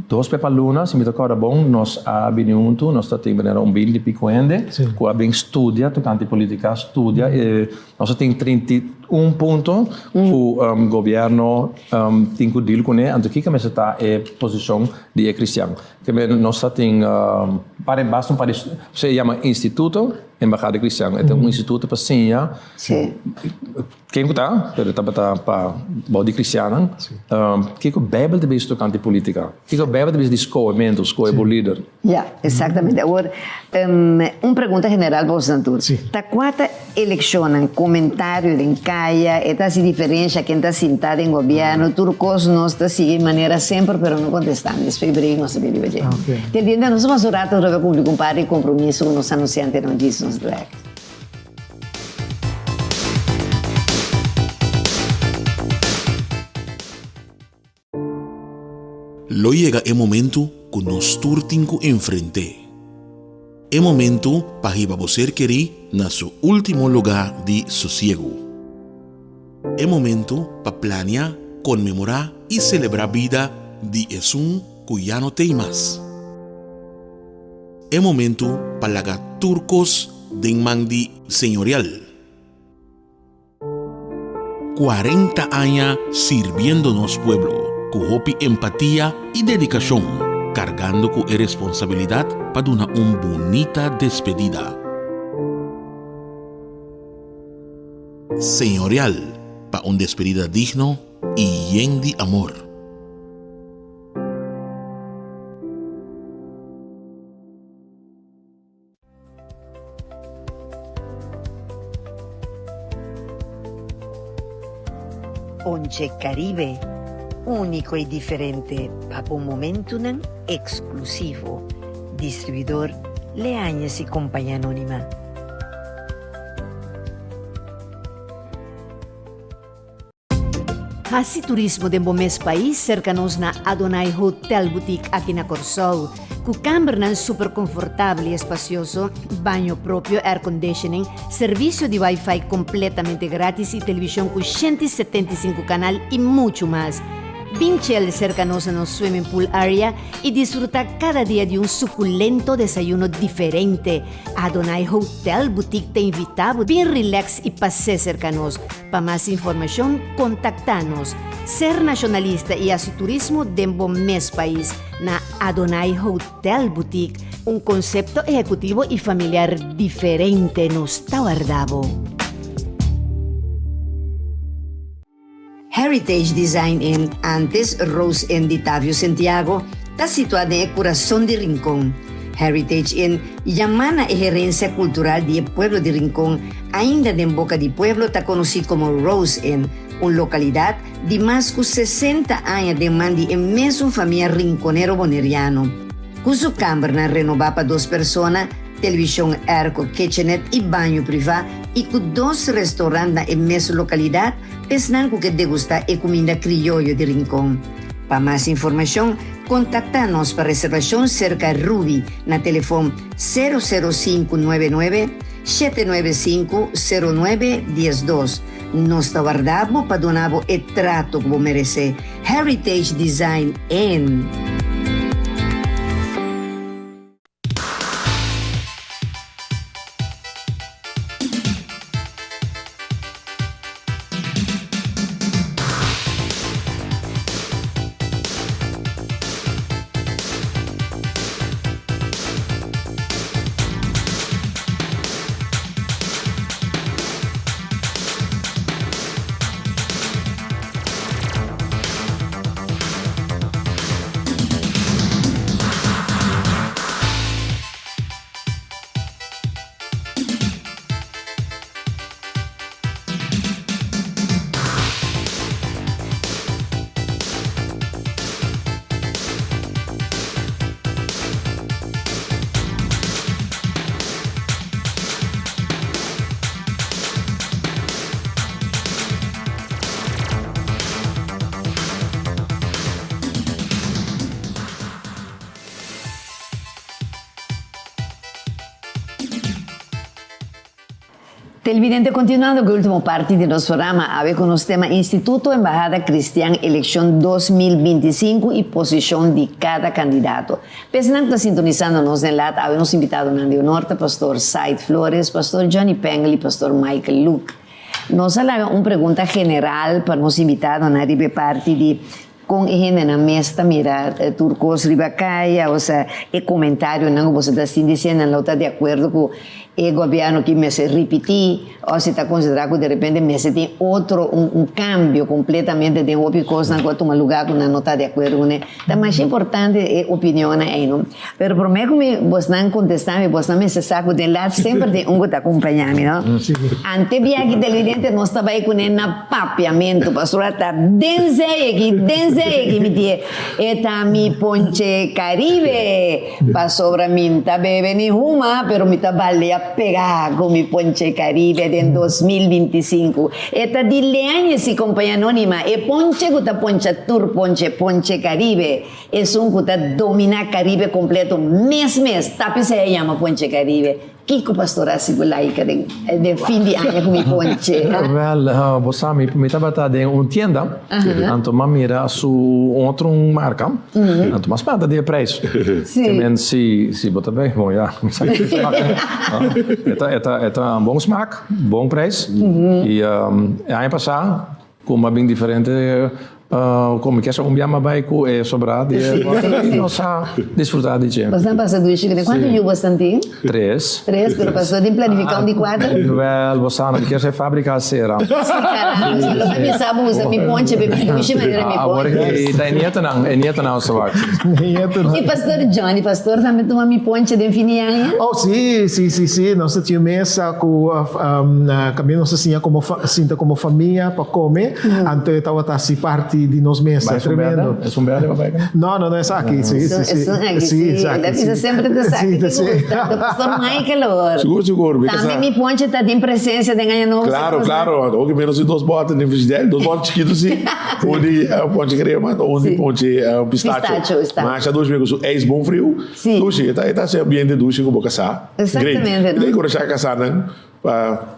dos pe pa luna, si mi ta kòrda bon, nos a bini huntu, nos ta tin manera un binti piko hende ku a bin studia tokante politika, studia e, nos a tin 31 punto ku gobièrnu tin ku deal kuné, anto kiko mester ta e posishon di e kristian. Nos ta tin basta un par di, se yama instituto Embahada Cristian. E ta un instituto pa siña ken ku ta, pero tabata pa bou di cristiannan, kiko Bijbel ta bisa tokante politica, kiko Bijbel ta bisa di skohementu, skohe bo lider. Ya, exactamente. Awor, un pregunta general pa boso tur. Ta kua ta elekshonnan, komentario den kaya, e ta hasi diferensha ken ta sinta den gobièrnu, tur kos nos ta sigui manera semper pero no kontestando. Despues break nos ta bin riba dje. Te bienta nos mas un rato nos ta kumpli ku un par di kompromiso ku nos anunsiante no djis nos drek. Lo yega e momento ku nos tur tin ku enfrent'é. E momento pa hiba bo ser kerí na su último lugá di sosiegu. E momento pa plania, konmemorá i selebrá bida di esun ku ya no t'ei mas. E momento pa laga tur kos den man di Señorial. 40 aña sirbiendo nos pueblo ku hopi empatia i dedikashon, kargando ku e responsabilidat pa duna un bunita despedida. Señorial pa un despedida digno i yen di amor. Ponche Caribe, úniko i diferente pa bo momentunan eksklusivo. Distribuidor Leañez y Compañía Anónima. Hasi turismo den bo mes pais serka nos na Adonai Hotel Boutique aki na Kòrsou. Ku kambernan super konfortabel i espasioso, baño propio, airconditioning, servisio di wifi kompletamente gratis i televishon ku 175 kanal i muchu mas. Bin chel serka nos na nos swimming pool area i disfrutá kada dia di un sukulento desayuno diferente. Adonai Hotel Boutique ta invitá bo bin relax i pas'é serka nos. Pa mas informashon kontaktá nos. Ser nashonalista i hasi turismo den bo mes pais na Adonai Hotel Boutique, un konsepto ehekutivo i familiar diferente nos ta warda bo. Heritage Design Inn, antes Rose Inn di Tavio Sentiago, ta situá den e kurason di Rincon. Heritage Inn yamá na e herensia kultural di e pueblo di Rincon, ainda den boka di pueblo ta konosí komo Rose Inn, un lokalidat di mas ku 60 aña den man di e mesun famia rinconero boneriano. Ku su kambernan renobá pa dos persona, televishon airco, kitchenette i baño privá i ku dos restaurant na e mesun lokalidat, Esnan ku ke degustá e kuminda krioyo di Rincon. Pa mas informashon, kontaktá nos pa reservashon serka Ruby na telefon sero sero sinku nuebe nuebe, shete nuebe sinku, sero nuebe diesdos. Nos ta warda bo pa duna bo e trato ku bo meresé. Heritage Design Inn. Televidente continuando cu e ultimo parti di nos programa awe cu nos tema Instituto Embahada Cristian Eleccion 2025 y posicion di cada candidato. P'esnan cu ta sintonisando nos den lat awe nos invitadonan di honor ta Pastor Said Flores, Pastor Johnny Pengel y Pastor Michael Luke. Nos a laga un pregunta general pa nos invitadonan riba e parti di Kon e hendenan mes ta mira tur kos riba kaya, osea e komentarionan ku boso ta sinti si nan lo ta di akuerdo ku e gobièrnu ki mester ripití òf si ta konsiderá ku derepente mester tin otro un un kambio kompletamente den hopi kosnan ku a tuma lugá ku nan no ta di akuerdo kuné. Ta masha importante e opinionnan ei no. Pero promé ku mi bosnan kontestá mi bosnan mester sa ku den lat semper tin un ku ta kumpañá mi no. Ante biaha televidente nos ta bai kuné na Papiamentu, pastora ta den zee aki, den zee aki mi tie, e ta mi ponche Caribe, pasobra mi n'ta bebe ni huma, pero mi ta balea pega ku mi ponche Caribe den 2025. E ta di Leañez y Compañía Anónima, e ponche ku ta poncha tur ponche, ponche Caribe, esun ku ta domina Caribe completo mes mes, ta p'esei a yama ponche Caribe. Kiko pastor a hasi ku Laika den den fin di aña ku mi ponche? Wel, bo sa mi mi tabata den un tienda, anto m'a mira su un otro marka, anto m'a spanta di e prijs. Si. Te men si si bo ta bay, bon ya, mi sa ki smak. E ta e ta e ta un bon smak, bon prijs. I e aña pasa ku m'a bin diferente Ku mi kesa un bia ma bai ku e sobrá di e i nos a disfrutá di dje. Bosnan pasa dushi kuné. Kuantu yu bosnan tin? Tres. Tres, pero pasó tin planifiká un di kuater? Wèl, bo sa, no mi kier sa e fábrika a sera. Si caramba, si lo ta bisa bo usa mi ponche pa e bin dushi manera mi ponche. Awor ki ta e nietonan, e nietonan a wak. Nietonan. I pastor Johnny, pastor tambe tuma mi ponche den fin di aña? Oh, si, si, si, si. Nos ta tin un mesa ku kaminda nos ta siña komo sinta komo famia pa kome. Anto e tabata hasi parti di nos mesa. Ma esun Tremendo. berde? Esun berde papá eka? No, no, no, esaki, si, si, si. Esun aki, Si, si. esaki, Ta bisa si. semper ta esaki Si, te si. gusta. Ta Pastor Michael awor. Sigur, sigur. Mi Tambe kasa. mi ponche ta den presencia den aña nobo. Claro, claro. Hopi menos di dos bote den frigidaire. Dos bote chikitu si. Un di ponche crema, un di Si. ponche pistacho. Pistacho, esta. Masha dushi mi ku su ijs bon friu. Si. Dushi, e ta e ta hasi ambiente dushi ku bo kasá. Great. Exactamente, no? Mi ta enkurashá kasánan pa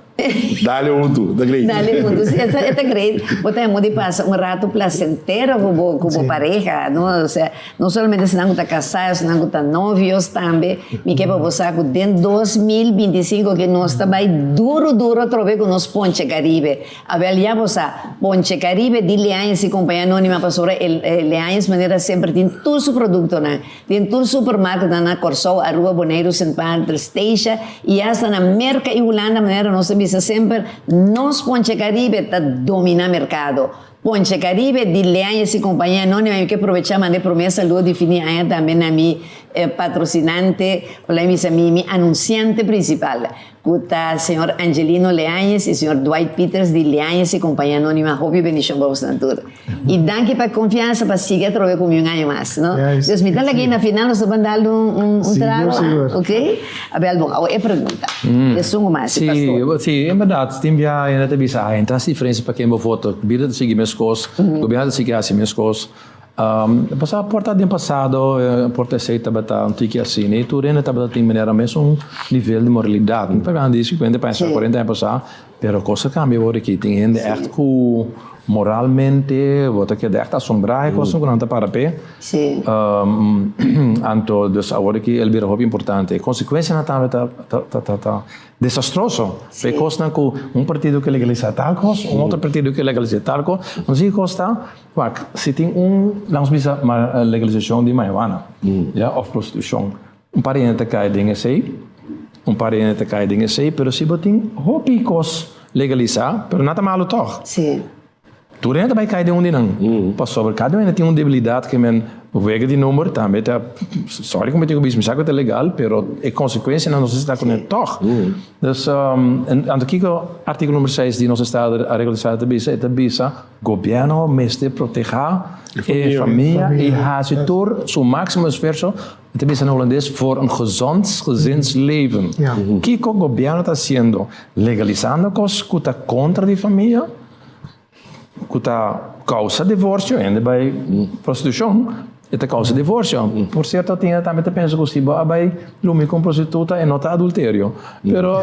Dale huntu, ta great. Dale huntu, si, e ta great. Bo ta hemos di pasa un rato placentero ku bo, ku bo pareha, no? Osea, no solamente esnan ku ta kasá, esnan ku ta novios tambe. Mi ke pa bo sa ku den 2025 ke nos ta bai duro duro atrobe ku nos Ponche Caribe. Awel ya bo sa, Ponche Caribe di Leañez y Compañía Anónima pasobra e Leañez manera semper tin tur su produktonan. Den tur supermarketnan na Kòrsou, Aruba, Boneiru, Sint Maarten, Statia i asta na Merka i Hulanda manera nos ta bisa semper, nos Ponche Caribe ta dominá merkado. Ponche Caribe di Leañez i Compañía Anónima mi ke probechá manda e promé saludo di fin di aña tambe na mi patrosinante, o la'i bisa mi mi anunsiante principal. Ku ta señor Angelino Leañez i señor Dwight Pieters di Leañez i Compañía Anónima hopi bendicion pa bosnan tur. I danki pa e confiansa pa sigui atrobe ku mi un aña mas, no? Dus mi ta lag'é na final nos ta ban dal un un trago, Sigur, sigur. ok? Abel, bon, awo e pregunta. Esun ku mas, Sí, pastor. sí, en berdad, tin bia hende ta bisa, ay, ta hasi diferencia pa ken bo vota. Bida ta sigui meskos, gobierno ta sigui hasi meskos. Pasá por ta den pasado por ta esei tabata un tiki asina i tur hende tabata tin manera mesun nivel di moralidat. No ta grandi 50 pa 40 aña pasá, pero kos a kambia awor aki. Tin hende ègt ku moralmente bo ta keda ègt asombrá e kosnan ku nan ta para p'e. Anto dus awor aki el bira hopi importante. E konsekuensianan tambe ta ta Desastroso. P'e kosnan ku un partido ke legalisá tal kos, un otro partido ke legalisá tal kos. Nos di kos ta, wak, si tin un, laga nos bisa, legalisashon di marihuana, ya, òf prostitushon, un par di hende ta kai den esei, un par di hende ta kai den esei, pero si bo tin hopi kos legalisá, pero nan ta malu tòg. Tur hende ta bai kai den un di nan. Pasobra kada un hende tin un debilidat ke men wega di number tambe ta, sorry ku mi tin ku bisa, mi sa ku ta legal, pero e konsekuensianan nos ta kuné tòg. Dus, anto kiko artíkulo number seis di nos estado areglo di estado ta bisa? E ta bisa gobièrnu mester protehá e famia i hasi tur su máksimo esfuerso, e ta bisa na hulandes, voor een gezond gezinsleven. Kiko gobièrnu ta hasiendo? Legalisando kos ku ta kontra di famia? Ku ta kousa divorsio, hende bai prostitushon, e ta kousa divorsio. Por sierto tin hende tambe ta pensa ku si bo a bai drumi ku un prostituta e no ta adulterio. Pero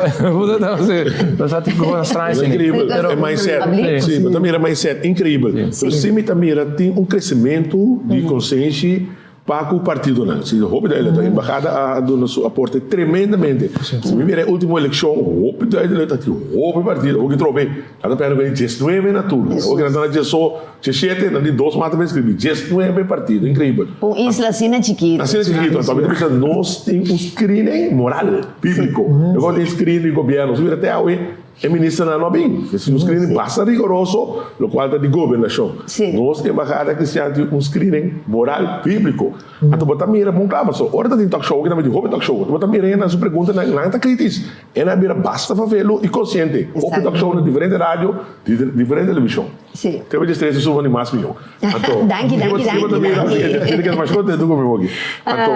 bo sa tin kosnan straño asina. Increibel, e mindset. Si, bo ta mira mindset, increibel. Pero si mi ta mira tin un kresementu di konsenshi Pa ku partidonan. Si hopi duidelijk ta embahada a duna su aporte tremendamente. Si mi mira e ultimo elekshon hopi duidelijk ta tin hopi partido. Hopi trobe nan ta pèrdè ku e diesnuebe na tur. Hopi nan ta na dieso, diesshete, nan di dos mas ta inscribi. Diesnuebe partido, increibel. Un isla asina chikito. Asina chikito. Anto mi ta bisa nos tin un screening moral, biblico. No ku tin screening di gobierno. Si mira te awe. E ministernan no a bin. Esei un screening basta rigoroso, locual ta di gobernacion. Nos Embahada Cristian tin un screening moral biblico. Anto bo ta mira bon cla, pasobra ora ta tin talk show, aki ta miti hopi talk show, bo ta mira hende nan su preguntanan, nan ta critis. E nan a bira basta favelo y consciente. Hopi talk show na diferente radio, diferente television. Te bay distresa su di mas miho. Anto, Danki, danki, danki, bo ta mira, danki. Kende kende mas contento cu mi hoki. Anto,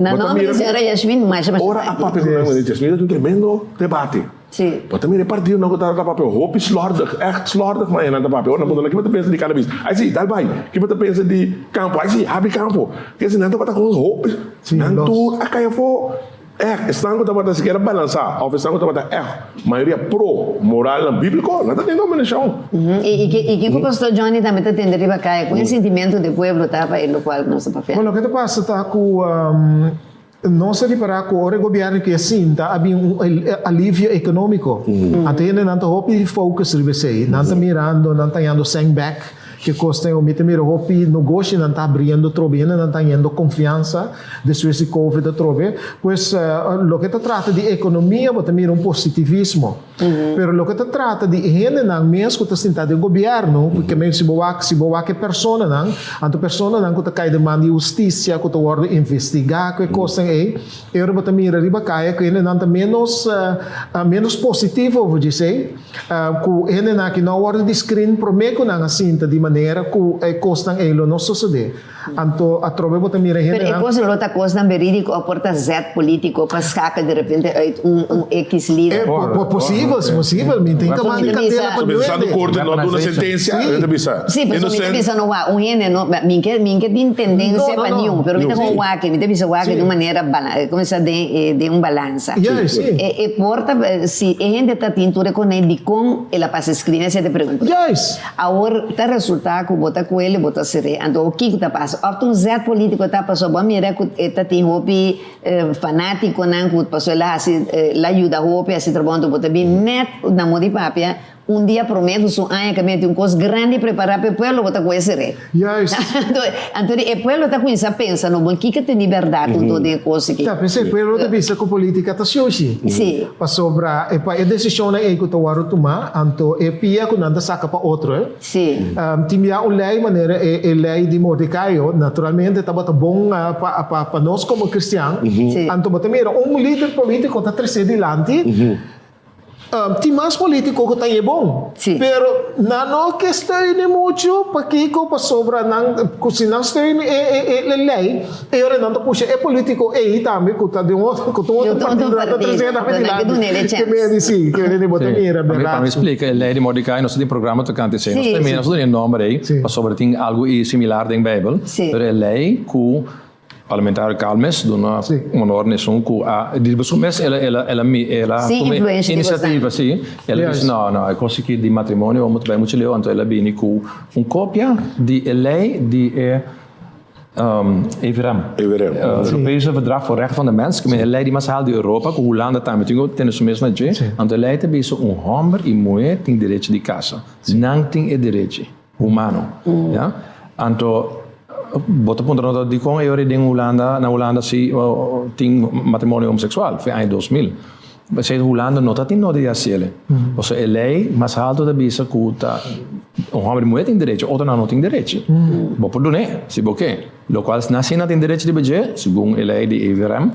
Na bo ta nomber mira, di señora Yasmin, masha, masha Ora a danki. papia cu nan, Yasmin ta tin un tremendo debate. Sí. Bo ta mira e partidonan ku ta papia hopi slòrdig, ègt slòrdig manera nan ta papia. Ora nan puntra nan kiba ta pensa di cannabis? Ai si, dal bai. Kiba ta pensa di kampo? Ai si, habri kampo. Kese nan tabata kon hopi, nan tur a kai afó. Ègt, esnan ku tabata sikiera balansá òf esnan ku tabata ègt mayoria pro moralnan bíbliko, nan ta den dominashon. I kiko Pastor Johnny tambe ta tende riba kaya? Kon e sintimentu di pueblo ta pa e lokual ku nos ta papia? Bon, loke ta pasa ta ku nos a ripará ku ora e gobièrnu ke sinta a bin un alivio ekonómiko. Anto hendenan ta hopi focus riba esei. Nan ta mirando, nan ta hañando sèn bèk. Ke kos ta mi ta mira hopi nogoshinan ta abriendo atrobe, hendenan ta hañando konfiansa despues di covid atrobe. Pues loke ta trata di ekonomia bo ta mira un positivismo. Pero loke ta trata di e hendenan mes ku ta sinta den gobièrnu, ke men si bo wak si bo wak e personanan, anto personanan ku ta kai den man di hustisia, ku ta wòrdu investigá ku e kosnan ei, e ora bo ta mira riba kaya ku hendenan ta ménos ménos positivo over djesei. Ku hendenan aki no a wòrdu di screen promé ku nan a sinta di manera ku e kosnan ei lo no sosodé. Anto atrobe bo ta mira Pero e hendenan. kosnan lo ta kosnan verídiko òf por ta zet polítiko pa skakel de repente uit un un X E lider? por por posibel, si posibel. Mi tin kaba di kandela pa So bisa duende. santu korte no duna sentensia, Sí. ta bisa Sí, pasobra mi ta inocent. bisa no wak, un hende no, mi ke mi ke tin No, tendensia no, pa no. niun, pero mi ta Sí. kon wak, mi ta bisa wak Sí. di un manera bala, komo sa den den un balansa. Juist, sí. E e por ta si e hende ta tin tur e konei dikon el a pasa skrin esei ta pregunta. Juist. Awor ta resulta ku bo ta kuel i bo ta ser'é. Anto kiko ta pasa? Òf ta un zèt polítiko ta pasobra bo a mira ku e ta tin hopi fanátikonan ku pasobra el a hasi el a yuda hopi hasi trabou anto bo ta bin nèt na moda di papia Un dia promé ku su aña ke meti un kos grandi prepará pa e pueblo bo ta ku e seré. Juist. Anto, anto di e pueblo ta kuminsá pensa, no bon kiko ta di bèrdat hunto den e kos aki. Ta pensa e pueblo ta bisa ku polítika ta shushi. Sí. Pasobra e pa e desishonnan ei ku ta wòrdu tumá, anto e pia ku nan ta saka pa otro e. Sí. Tin bia un lei manera e e lei di Mordekaio, naturalmente tabata bon pa pa pa nos komo kristian. Sí. Anto bo ta mira un lider polítiko ta tresé dilanti. Tin mas politico cu ta e bon. Sí. Pero nan no ke steuni mucho, pakico? Pasobra nan, cu si nan steuni e, e, e, e ley, e ora nan ta pusha e politico ey tambe cu ta di un otro, cu ta un Di otro un otro partido, nan ta partido. trece tambe Nan ke dilanti. dun'e e Ke medi chens. si, ke medi bo ta Sí. mira, Pa mi, pa berdad. mi splika, e ley di Mordecai, nos tin programa tocante esey. Nos Sí, ta sí. nos ta duna e nomber ey, Sí. pasobra tin algo i similar den Bijbel. Sí. Pero e ley cu Parlamentario Calmes duna honor na esun ku a di su mes el a el a el a el a Sin tuma influencia di inisiativa bosnan. si el a bisa no no e kos aki di matrimonio bo ta bai muchu leu anto el a bini ku un kopia di e lei di e EVRM EVRM. Europese Verdrag voor Rechten van de Mens e lei di mas hal di Europa ku Hulanda tambe tin ku tene su mes na dje anto e lei ta bisa un hòmber i muhé tin derecho di kasa nan tin e derechi. Humano, ya. Anto bo ta puntra no dikon e ora den Hulanda, na Hulanda si tin matrimonio homosexual, fe aña 2000. P'esei Hulanda no ta tin nodi di hasiel. Pasobra e lei mas halto ta bisa ku ta un hòmber i muhé tin derecho, otronan no tin derechi. Bo por dun'é si bo ke. Lokual na si nan tin derechi riba dje, segun e lei di EVRM,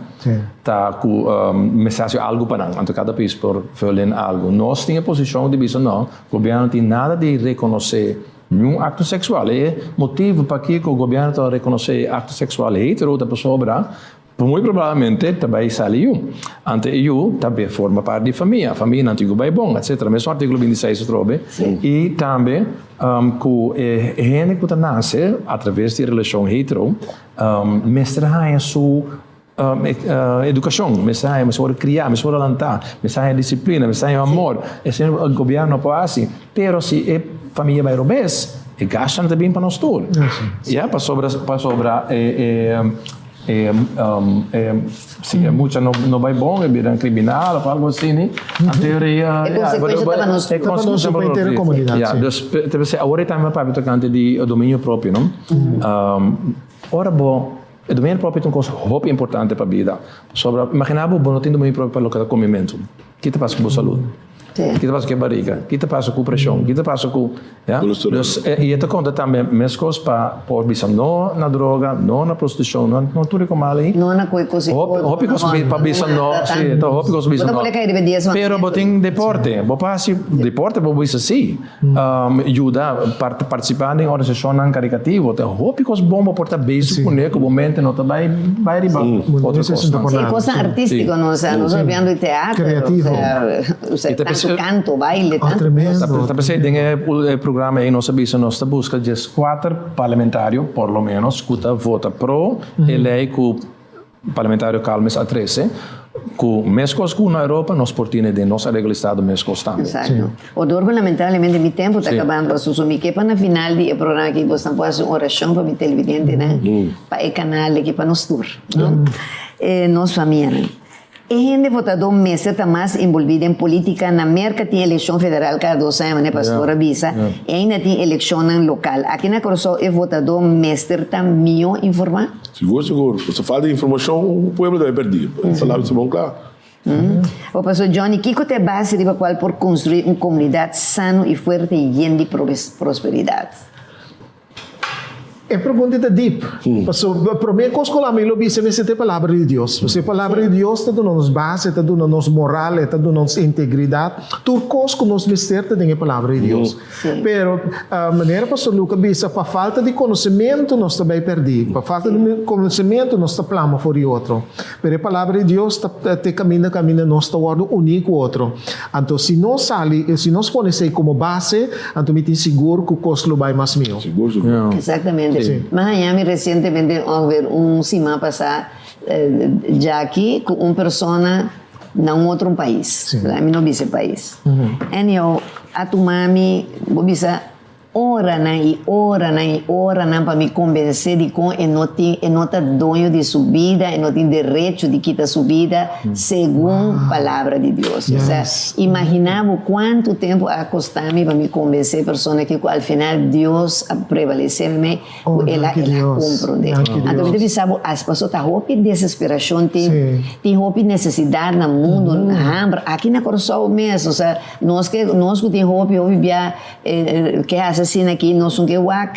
ta ku mester hasi algu pa nan. Anto kada pais por vul in algu. Nos tin e posishon di bisa no, Gobierno no tin nada di reconoce niun acto sexual. E motivo pakico gobierno ta reconoce acto sexual hetero ta pasobra muy probablemente ta bay sali yu. Ante e yu ta bay forma parti di famia, famia nan tin cu bay bon, etcetera. Mesun articulo 26 atrobe. Y tambe cu e hende cu ta nace atraves di relacion hetero mester haya su Edukashon, mester haña, mester wòrdu kriá, mester wòrdu lantá, mester haña disiplina, mester haña amor. Esei gobièrnu no por hasi. Pero si e famia bai robes, e gastunan ta bin pa nos tur. Ya, pasobra, pasobra e e si e mucha no bai bon, e bira kriminal òf algu asina, anto e rea. E konsekuensha ta pa nos tur. Ta pa nos tur, pa henter e komunidat, Ya, si. dus ta p'esei awor e tambe papia tokante di dominio propio, no? Ora bo E dominio propio ta un kos hopi importante pa bida. Pasobra, imaginá bo, bo no tin dominio propio pa loke ta komimentu. Ki ta pasa ku bo salud? Ki ta pasa ku e bariga? Ki ta pasa ku preshon? Ki ta pasa ku, ya? Dus, i e ta konta tambe meskos pa por bisa no na droga, no na prostitushon, no na tur e komal ei. No na koe kos i otro. Hopi kos pa bisa no, si, ta hopi kos pa bisa no. Bo ta pone kai riba e dies Pero bo tin deporte, bo por hasi deporte, bo por bisa si. Yuda partisipá den organisashonnan karikativo ta hopi kos bon bo por ta bezig kuné ku bo mente no ta bai bai riba otro kosnan. Sí, kosnan artístiko no, osea nos ta papiando di teatro, osea tantu kanto, baile, tantu kos. Ta p'esei den e programa ei nos a bisa nos ta buska djeskuater parlamentario por lo menos ku ta vota pro e lei ku. Parlamentario Calmes a trece, cu mescos cu na Europa nos por tine den nos areglo di estado mescos tambe. Exacto. Odor cu lamentablemente mi tempo ta cabando pasobra mi ke pa na final di e programa aki bosnan por haci un oracion pa mi televidentenan, pa e canal aki, pa nos tur, no? Nos famianan. E hende votadó mester ta mas enbolbí den polítika. Na Merka tin elekshon federal kada dos aña, manera pastor a bisa, i ainda tin elekshonnan lokal. Aki na Kòrsou e votadó mester ta mihó informá? Sigur, sigur. Pasobra falta di informashon un pueblo ta bai pèrdí. Palabra di bon kla. Bo pastor Johnny, kiko ta e base riba kual por konstruí un komunidat sano i fuerte yen di prosperidat? E pregunta ta deep. Pasobra prome kos ku ami lo bisa mester ta e palabra di Dios. Pasobra e palabra di Dios ta duna nos base, e ta duna nos moral, e ta duna nos integridat. Tur kos ku nos mester ta den e palabra di Dios. Pero manera Pastor Luke a bisa, pa falta di konosementu nos ta bai pèrdí. Pa falta di konosementu nos ta plama for di otro. Pero e palabra di Dios ta te kaminda kaminda nos ta wòrdu uní ku otro. Anto si nos sali, si nos pone esei komo base, anto mi tin sigur ku kos lo bai mas mihó. Sigur, sigur. Exactamente. Sí. Mi a haña mi recientemente ongeveer un siman pasá djaki ku un persona na un otro pais. Sí. Mi no bisa e pais. Anyhow, a tuma mi, bo bisa, Oranan i oranan i oranan pa mi konbensé dikon e no tin, e no ta doño di su bida, e no tin derecho di kita su bida segun Palabra di Dios. Osea, imaginá bo kuantu tempu a kosta mi pa mi konbensé e persona aki ku al final Dios a prevalesé mi ku el a el a komprondé. Anto mi ta bisa bo, as pasobra ta hopi desesperashon tin, tin hopi nesesidat na mundu, hamber, aki na Kòrsou mes, osea, nos ke, nos ku tin hopi, hopi bia Ke hasi asina aki nos un ke wak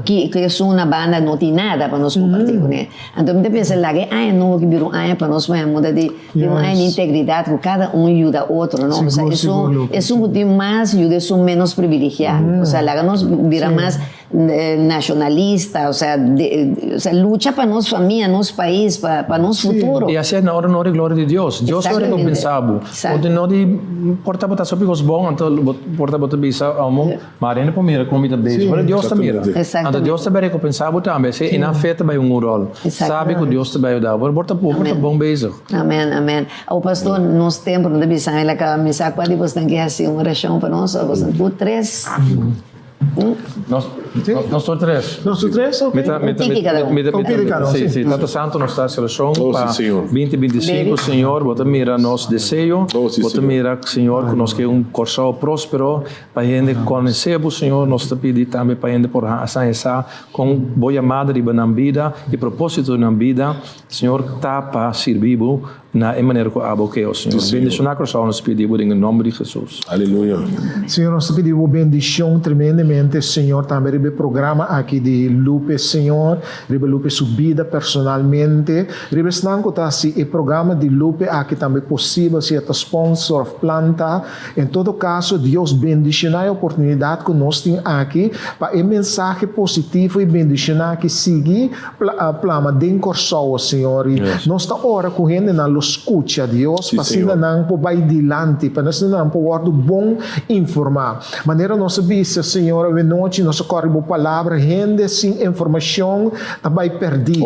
ki ke esun na banda no tin nada pa nos komparti kuné. Anto mi ta pensa laga e aña nobo ki bira un aña pa nos pone muda di di un aña di integridat ku kada un yuda otro no. Osea esun esun ku tin mas yuda esun menos privilegiá. Osea laga nos bira mas Nacionalista, o sea, o sea, lucha pa nos famia, nos pais, pa, pa nos futuro. I asina na ora honor i gloria di Dios. Dios lo recompensá bo. Bo no di por ta bo ta haci cos bon, anto bo por ta bo ta bisa amo, ma hende por mira con mi ta bezig. Pero Dios ta mira. Anto Dios ta bay recompensá bo tambe. Esei nan fe ta bay un rol. Sabi cu Dios ta bay yuda bo. Bo ta bo ta bon bezig. Amen, amen. Awo pastor, nos tempo no ta bisa mi la caba. Mi sa cua di bosnan ke haci un oracion pa nos, o bosnan tur tres. Nos, nos tur tres. Nos tur tres? Ok. Mi ta, mi ta, Un tiki cada un. mi ta, Un tiki cada un, sí, sí. sí. Tata Santo, nos ta hasi orashon Oh, pa sí, Señor. 2025, Señor, bo ta mira nos deseo, Oh, sí, bo ta Señor. mira, Señor, ku nos ke un Kòrsou próspero, pa hende konosé bo, Señor. Nos ta pidi tambe pa hende por haña sa kon bo yamada riba nan bida i propósito di nan bida, Señor, ta pa sirbi bo Na e manera ku abo ke, o Señor. Bendishoná Kòrsou nos pidi bo den e nòmber di Hesus. Aleluya. Señor nos ta pidi bo bendicion tremendamente Señor tambe riba e programa aki di Lupe Señor riba Lupe su bida personalmente riba esnan cu ta haci e programa di Lupe aki tambe posibel sea ta sponsor of planta en todo caso Dios bendiciona e oportunidad cu nos tin aki pa e mensahe positivo y bendiciona aki sigui Plama den Kòrsou, o Señor, i nos ta ora ku hendenan lo skucha Dios pa asina nan por bai dilanti, pa asina nan por wòrdu bon informá. Manera nos a bisa, Señor, awenochi nos a kòrda bo palabra, hende sin informashon ta bai pèrdí.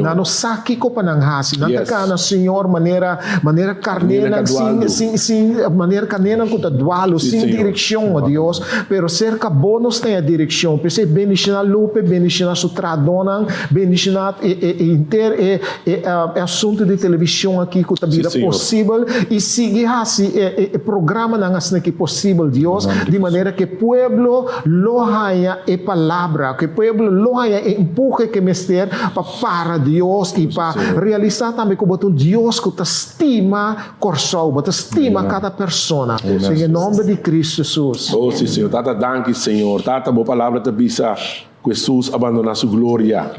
Nan no sa kiko pa nan hasi. Nan ta kana, Señor, manera manera karnénan sin sin sin manera karnénan ku ta dualu, sin direkshon, o Dios. Pero serka bo nos ta e direkshon. P'esei bendishoná Lupe, bendishoná su Tradonan bendishoná e e e henter e e e asuntu di televishon aki ku ta bira posibel i sigui hasi e e e programanan asina ki posibel Dios di manera ku e pueblo lo haña e palabra ku e pueblo lo haña e empuhe ku e mester pa para Dios i pa realisá tambe ku bo ta un Dios ku ta stima Kòrsou bo ta stima kada persona den e nòmber di Kristu Hesus. Oh si Señor Tata danki Señor Tata bo palabra ta bisa Ku Hesus a bandoná su gloria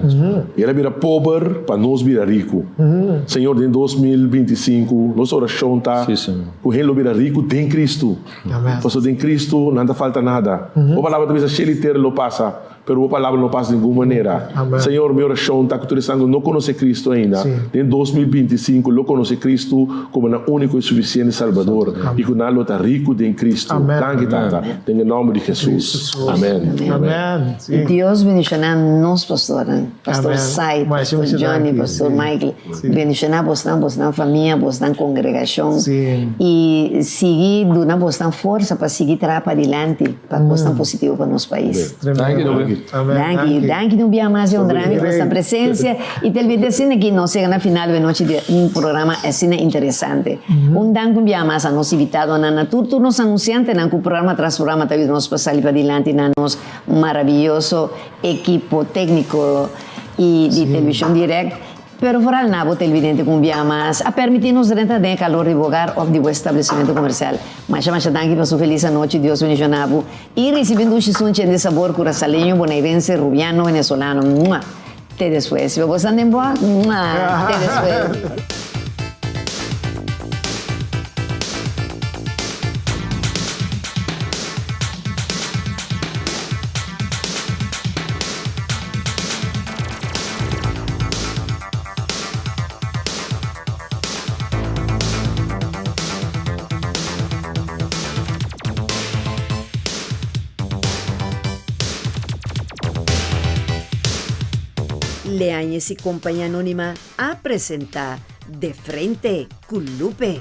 i el a bira pober pa nos bira riku. Señor, den 2025 nos orashon ta ku hende lo bira riku den Kristu. Pasobra den Kristu nan ta falta nada. Bo palabra ta bisa shel i tera lo pasa, pero bo palabra no pasa di ningun manera. Señor, mi orashon ta ku tur esnan ku no konosé Kristu ainda, den 2025 lo konosé Kristu komo nan úniko i sufisiente Salbador i ku nan lo ta riku den Kristu. Danki, Tata, den e nòmber di Hesus. Amèn. Amèn. Dios. Dios bendiciona nos pastornan, Pastor Amen. Said, Masha, Pastor masha Johnny, danki. Pastor Sí. Michael. Sí. Bendiciona bosnan, bosnan famia, bosnan congregacion. Sí. Y sigui duna bosnan forsa pa sigui traha padilanti pa cosnan positivo pa nos pais. Danki, Lupe. Amen. Danki, danki un bia mas honrami cu bosta presencia y televidente asina aki nos yega na final di nochi di un programa asina interesante. Un danki un bia mas a nos invitadonan, na tur tur nos anunciantenan cu programa tras programa ta yuda nos pa sali padilanti na nos maraviyoso ekipo tecnico y di television direct. Pero vooral na bo televidente cu un bia mas a permiti nos drenta den e calor di bo hogar of di bo establecimento comercial. Masha masha danki pa su feliz anochi, Dios bendiciona bo y ricibi un dushi sunchi den sabor curasaleño, bonairense, rubiano, venezolano. Mua! Te despues. Si bo gosta den bo, mua! Te despues. Leañez y Compañía Anónima a presenta De Frente cu Lupe.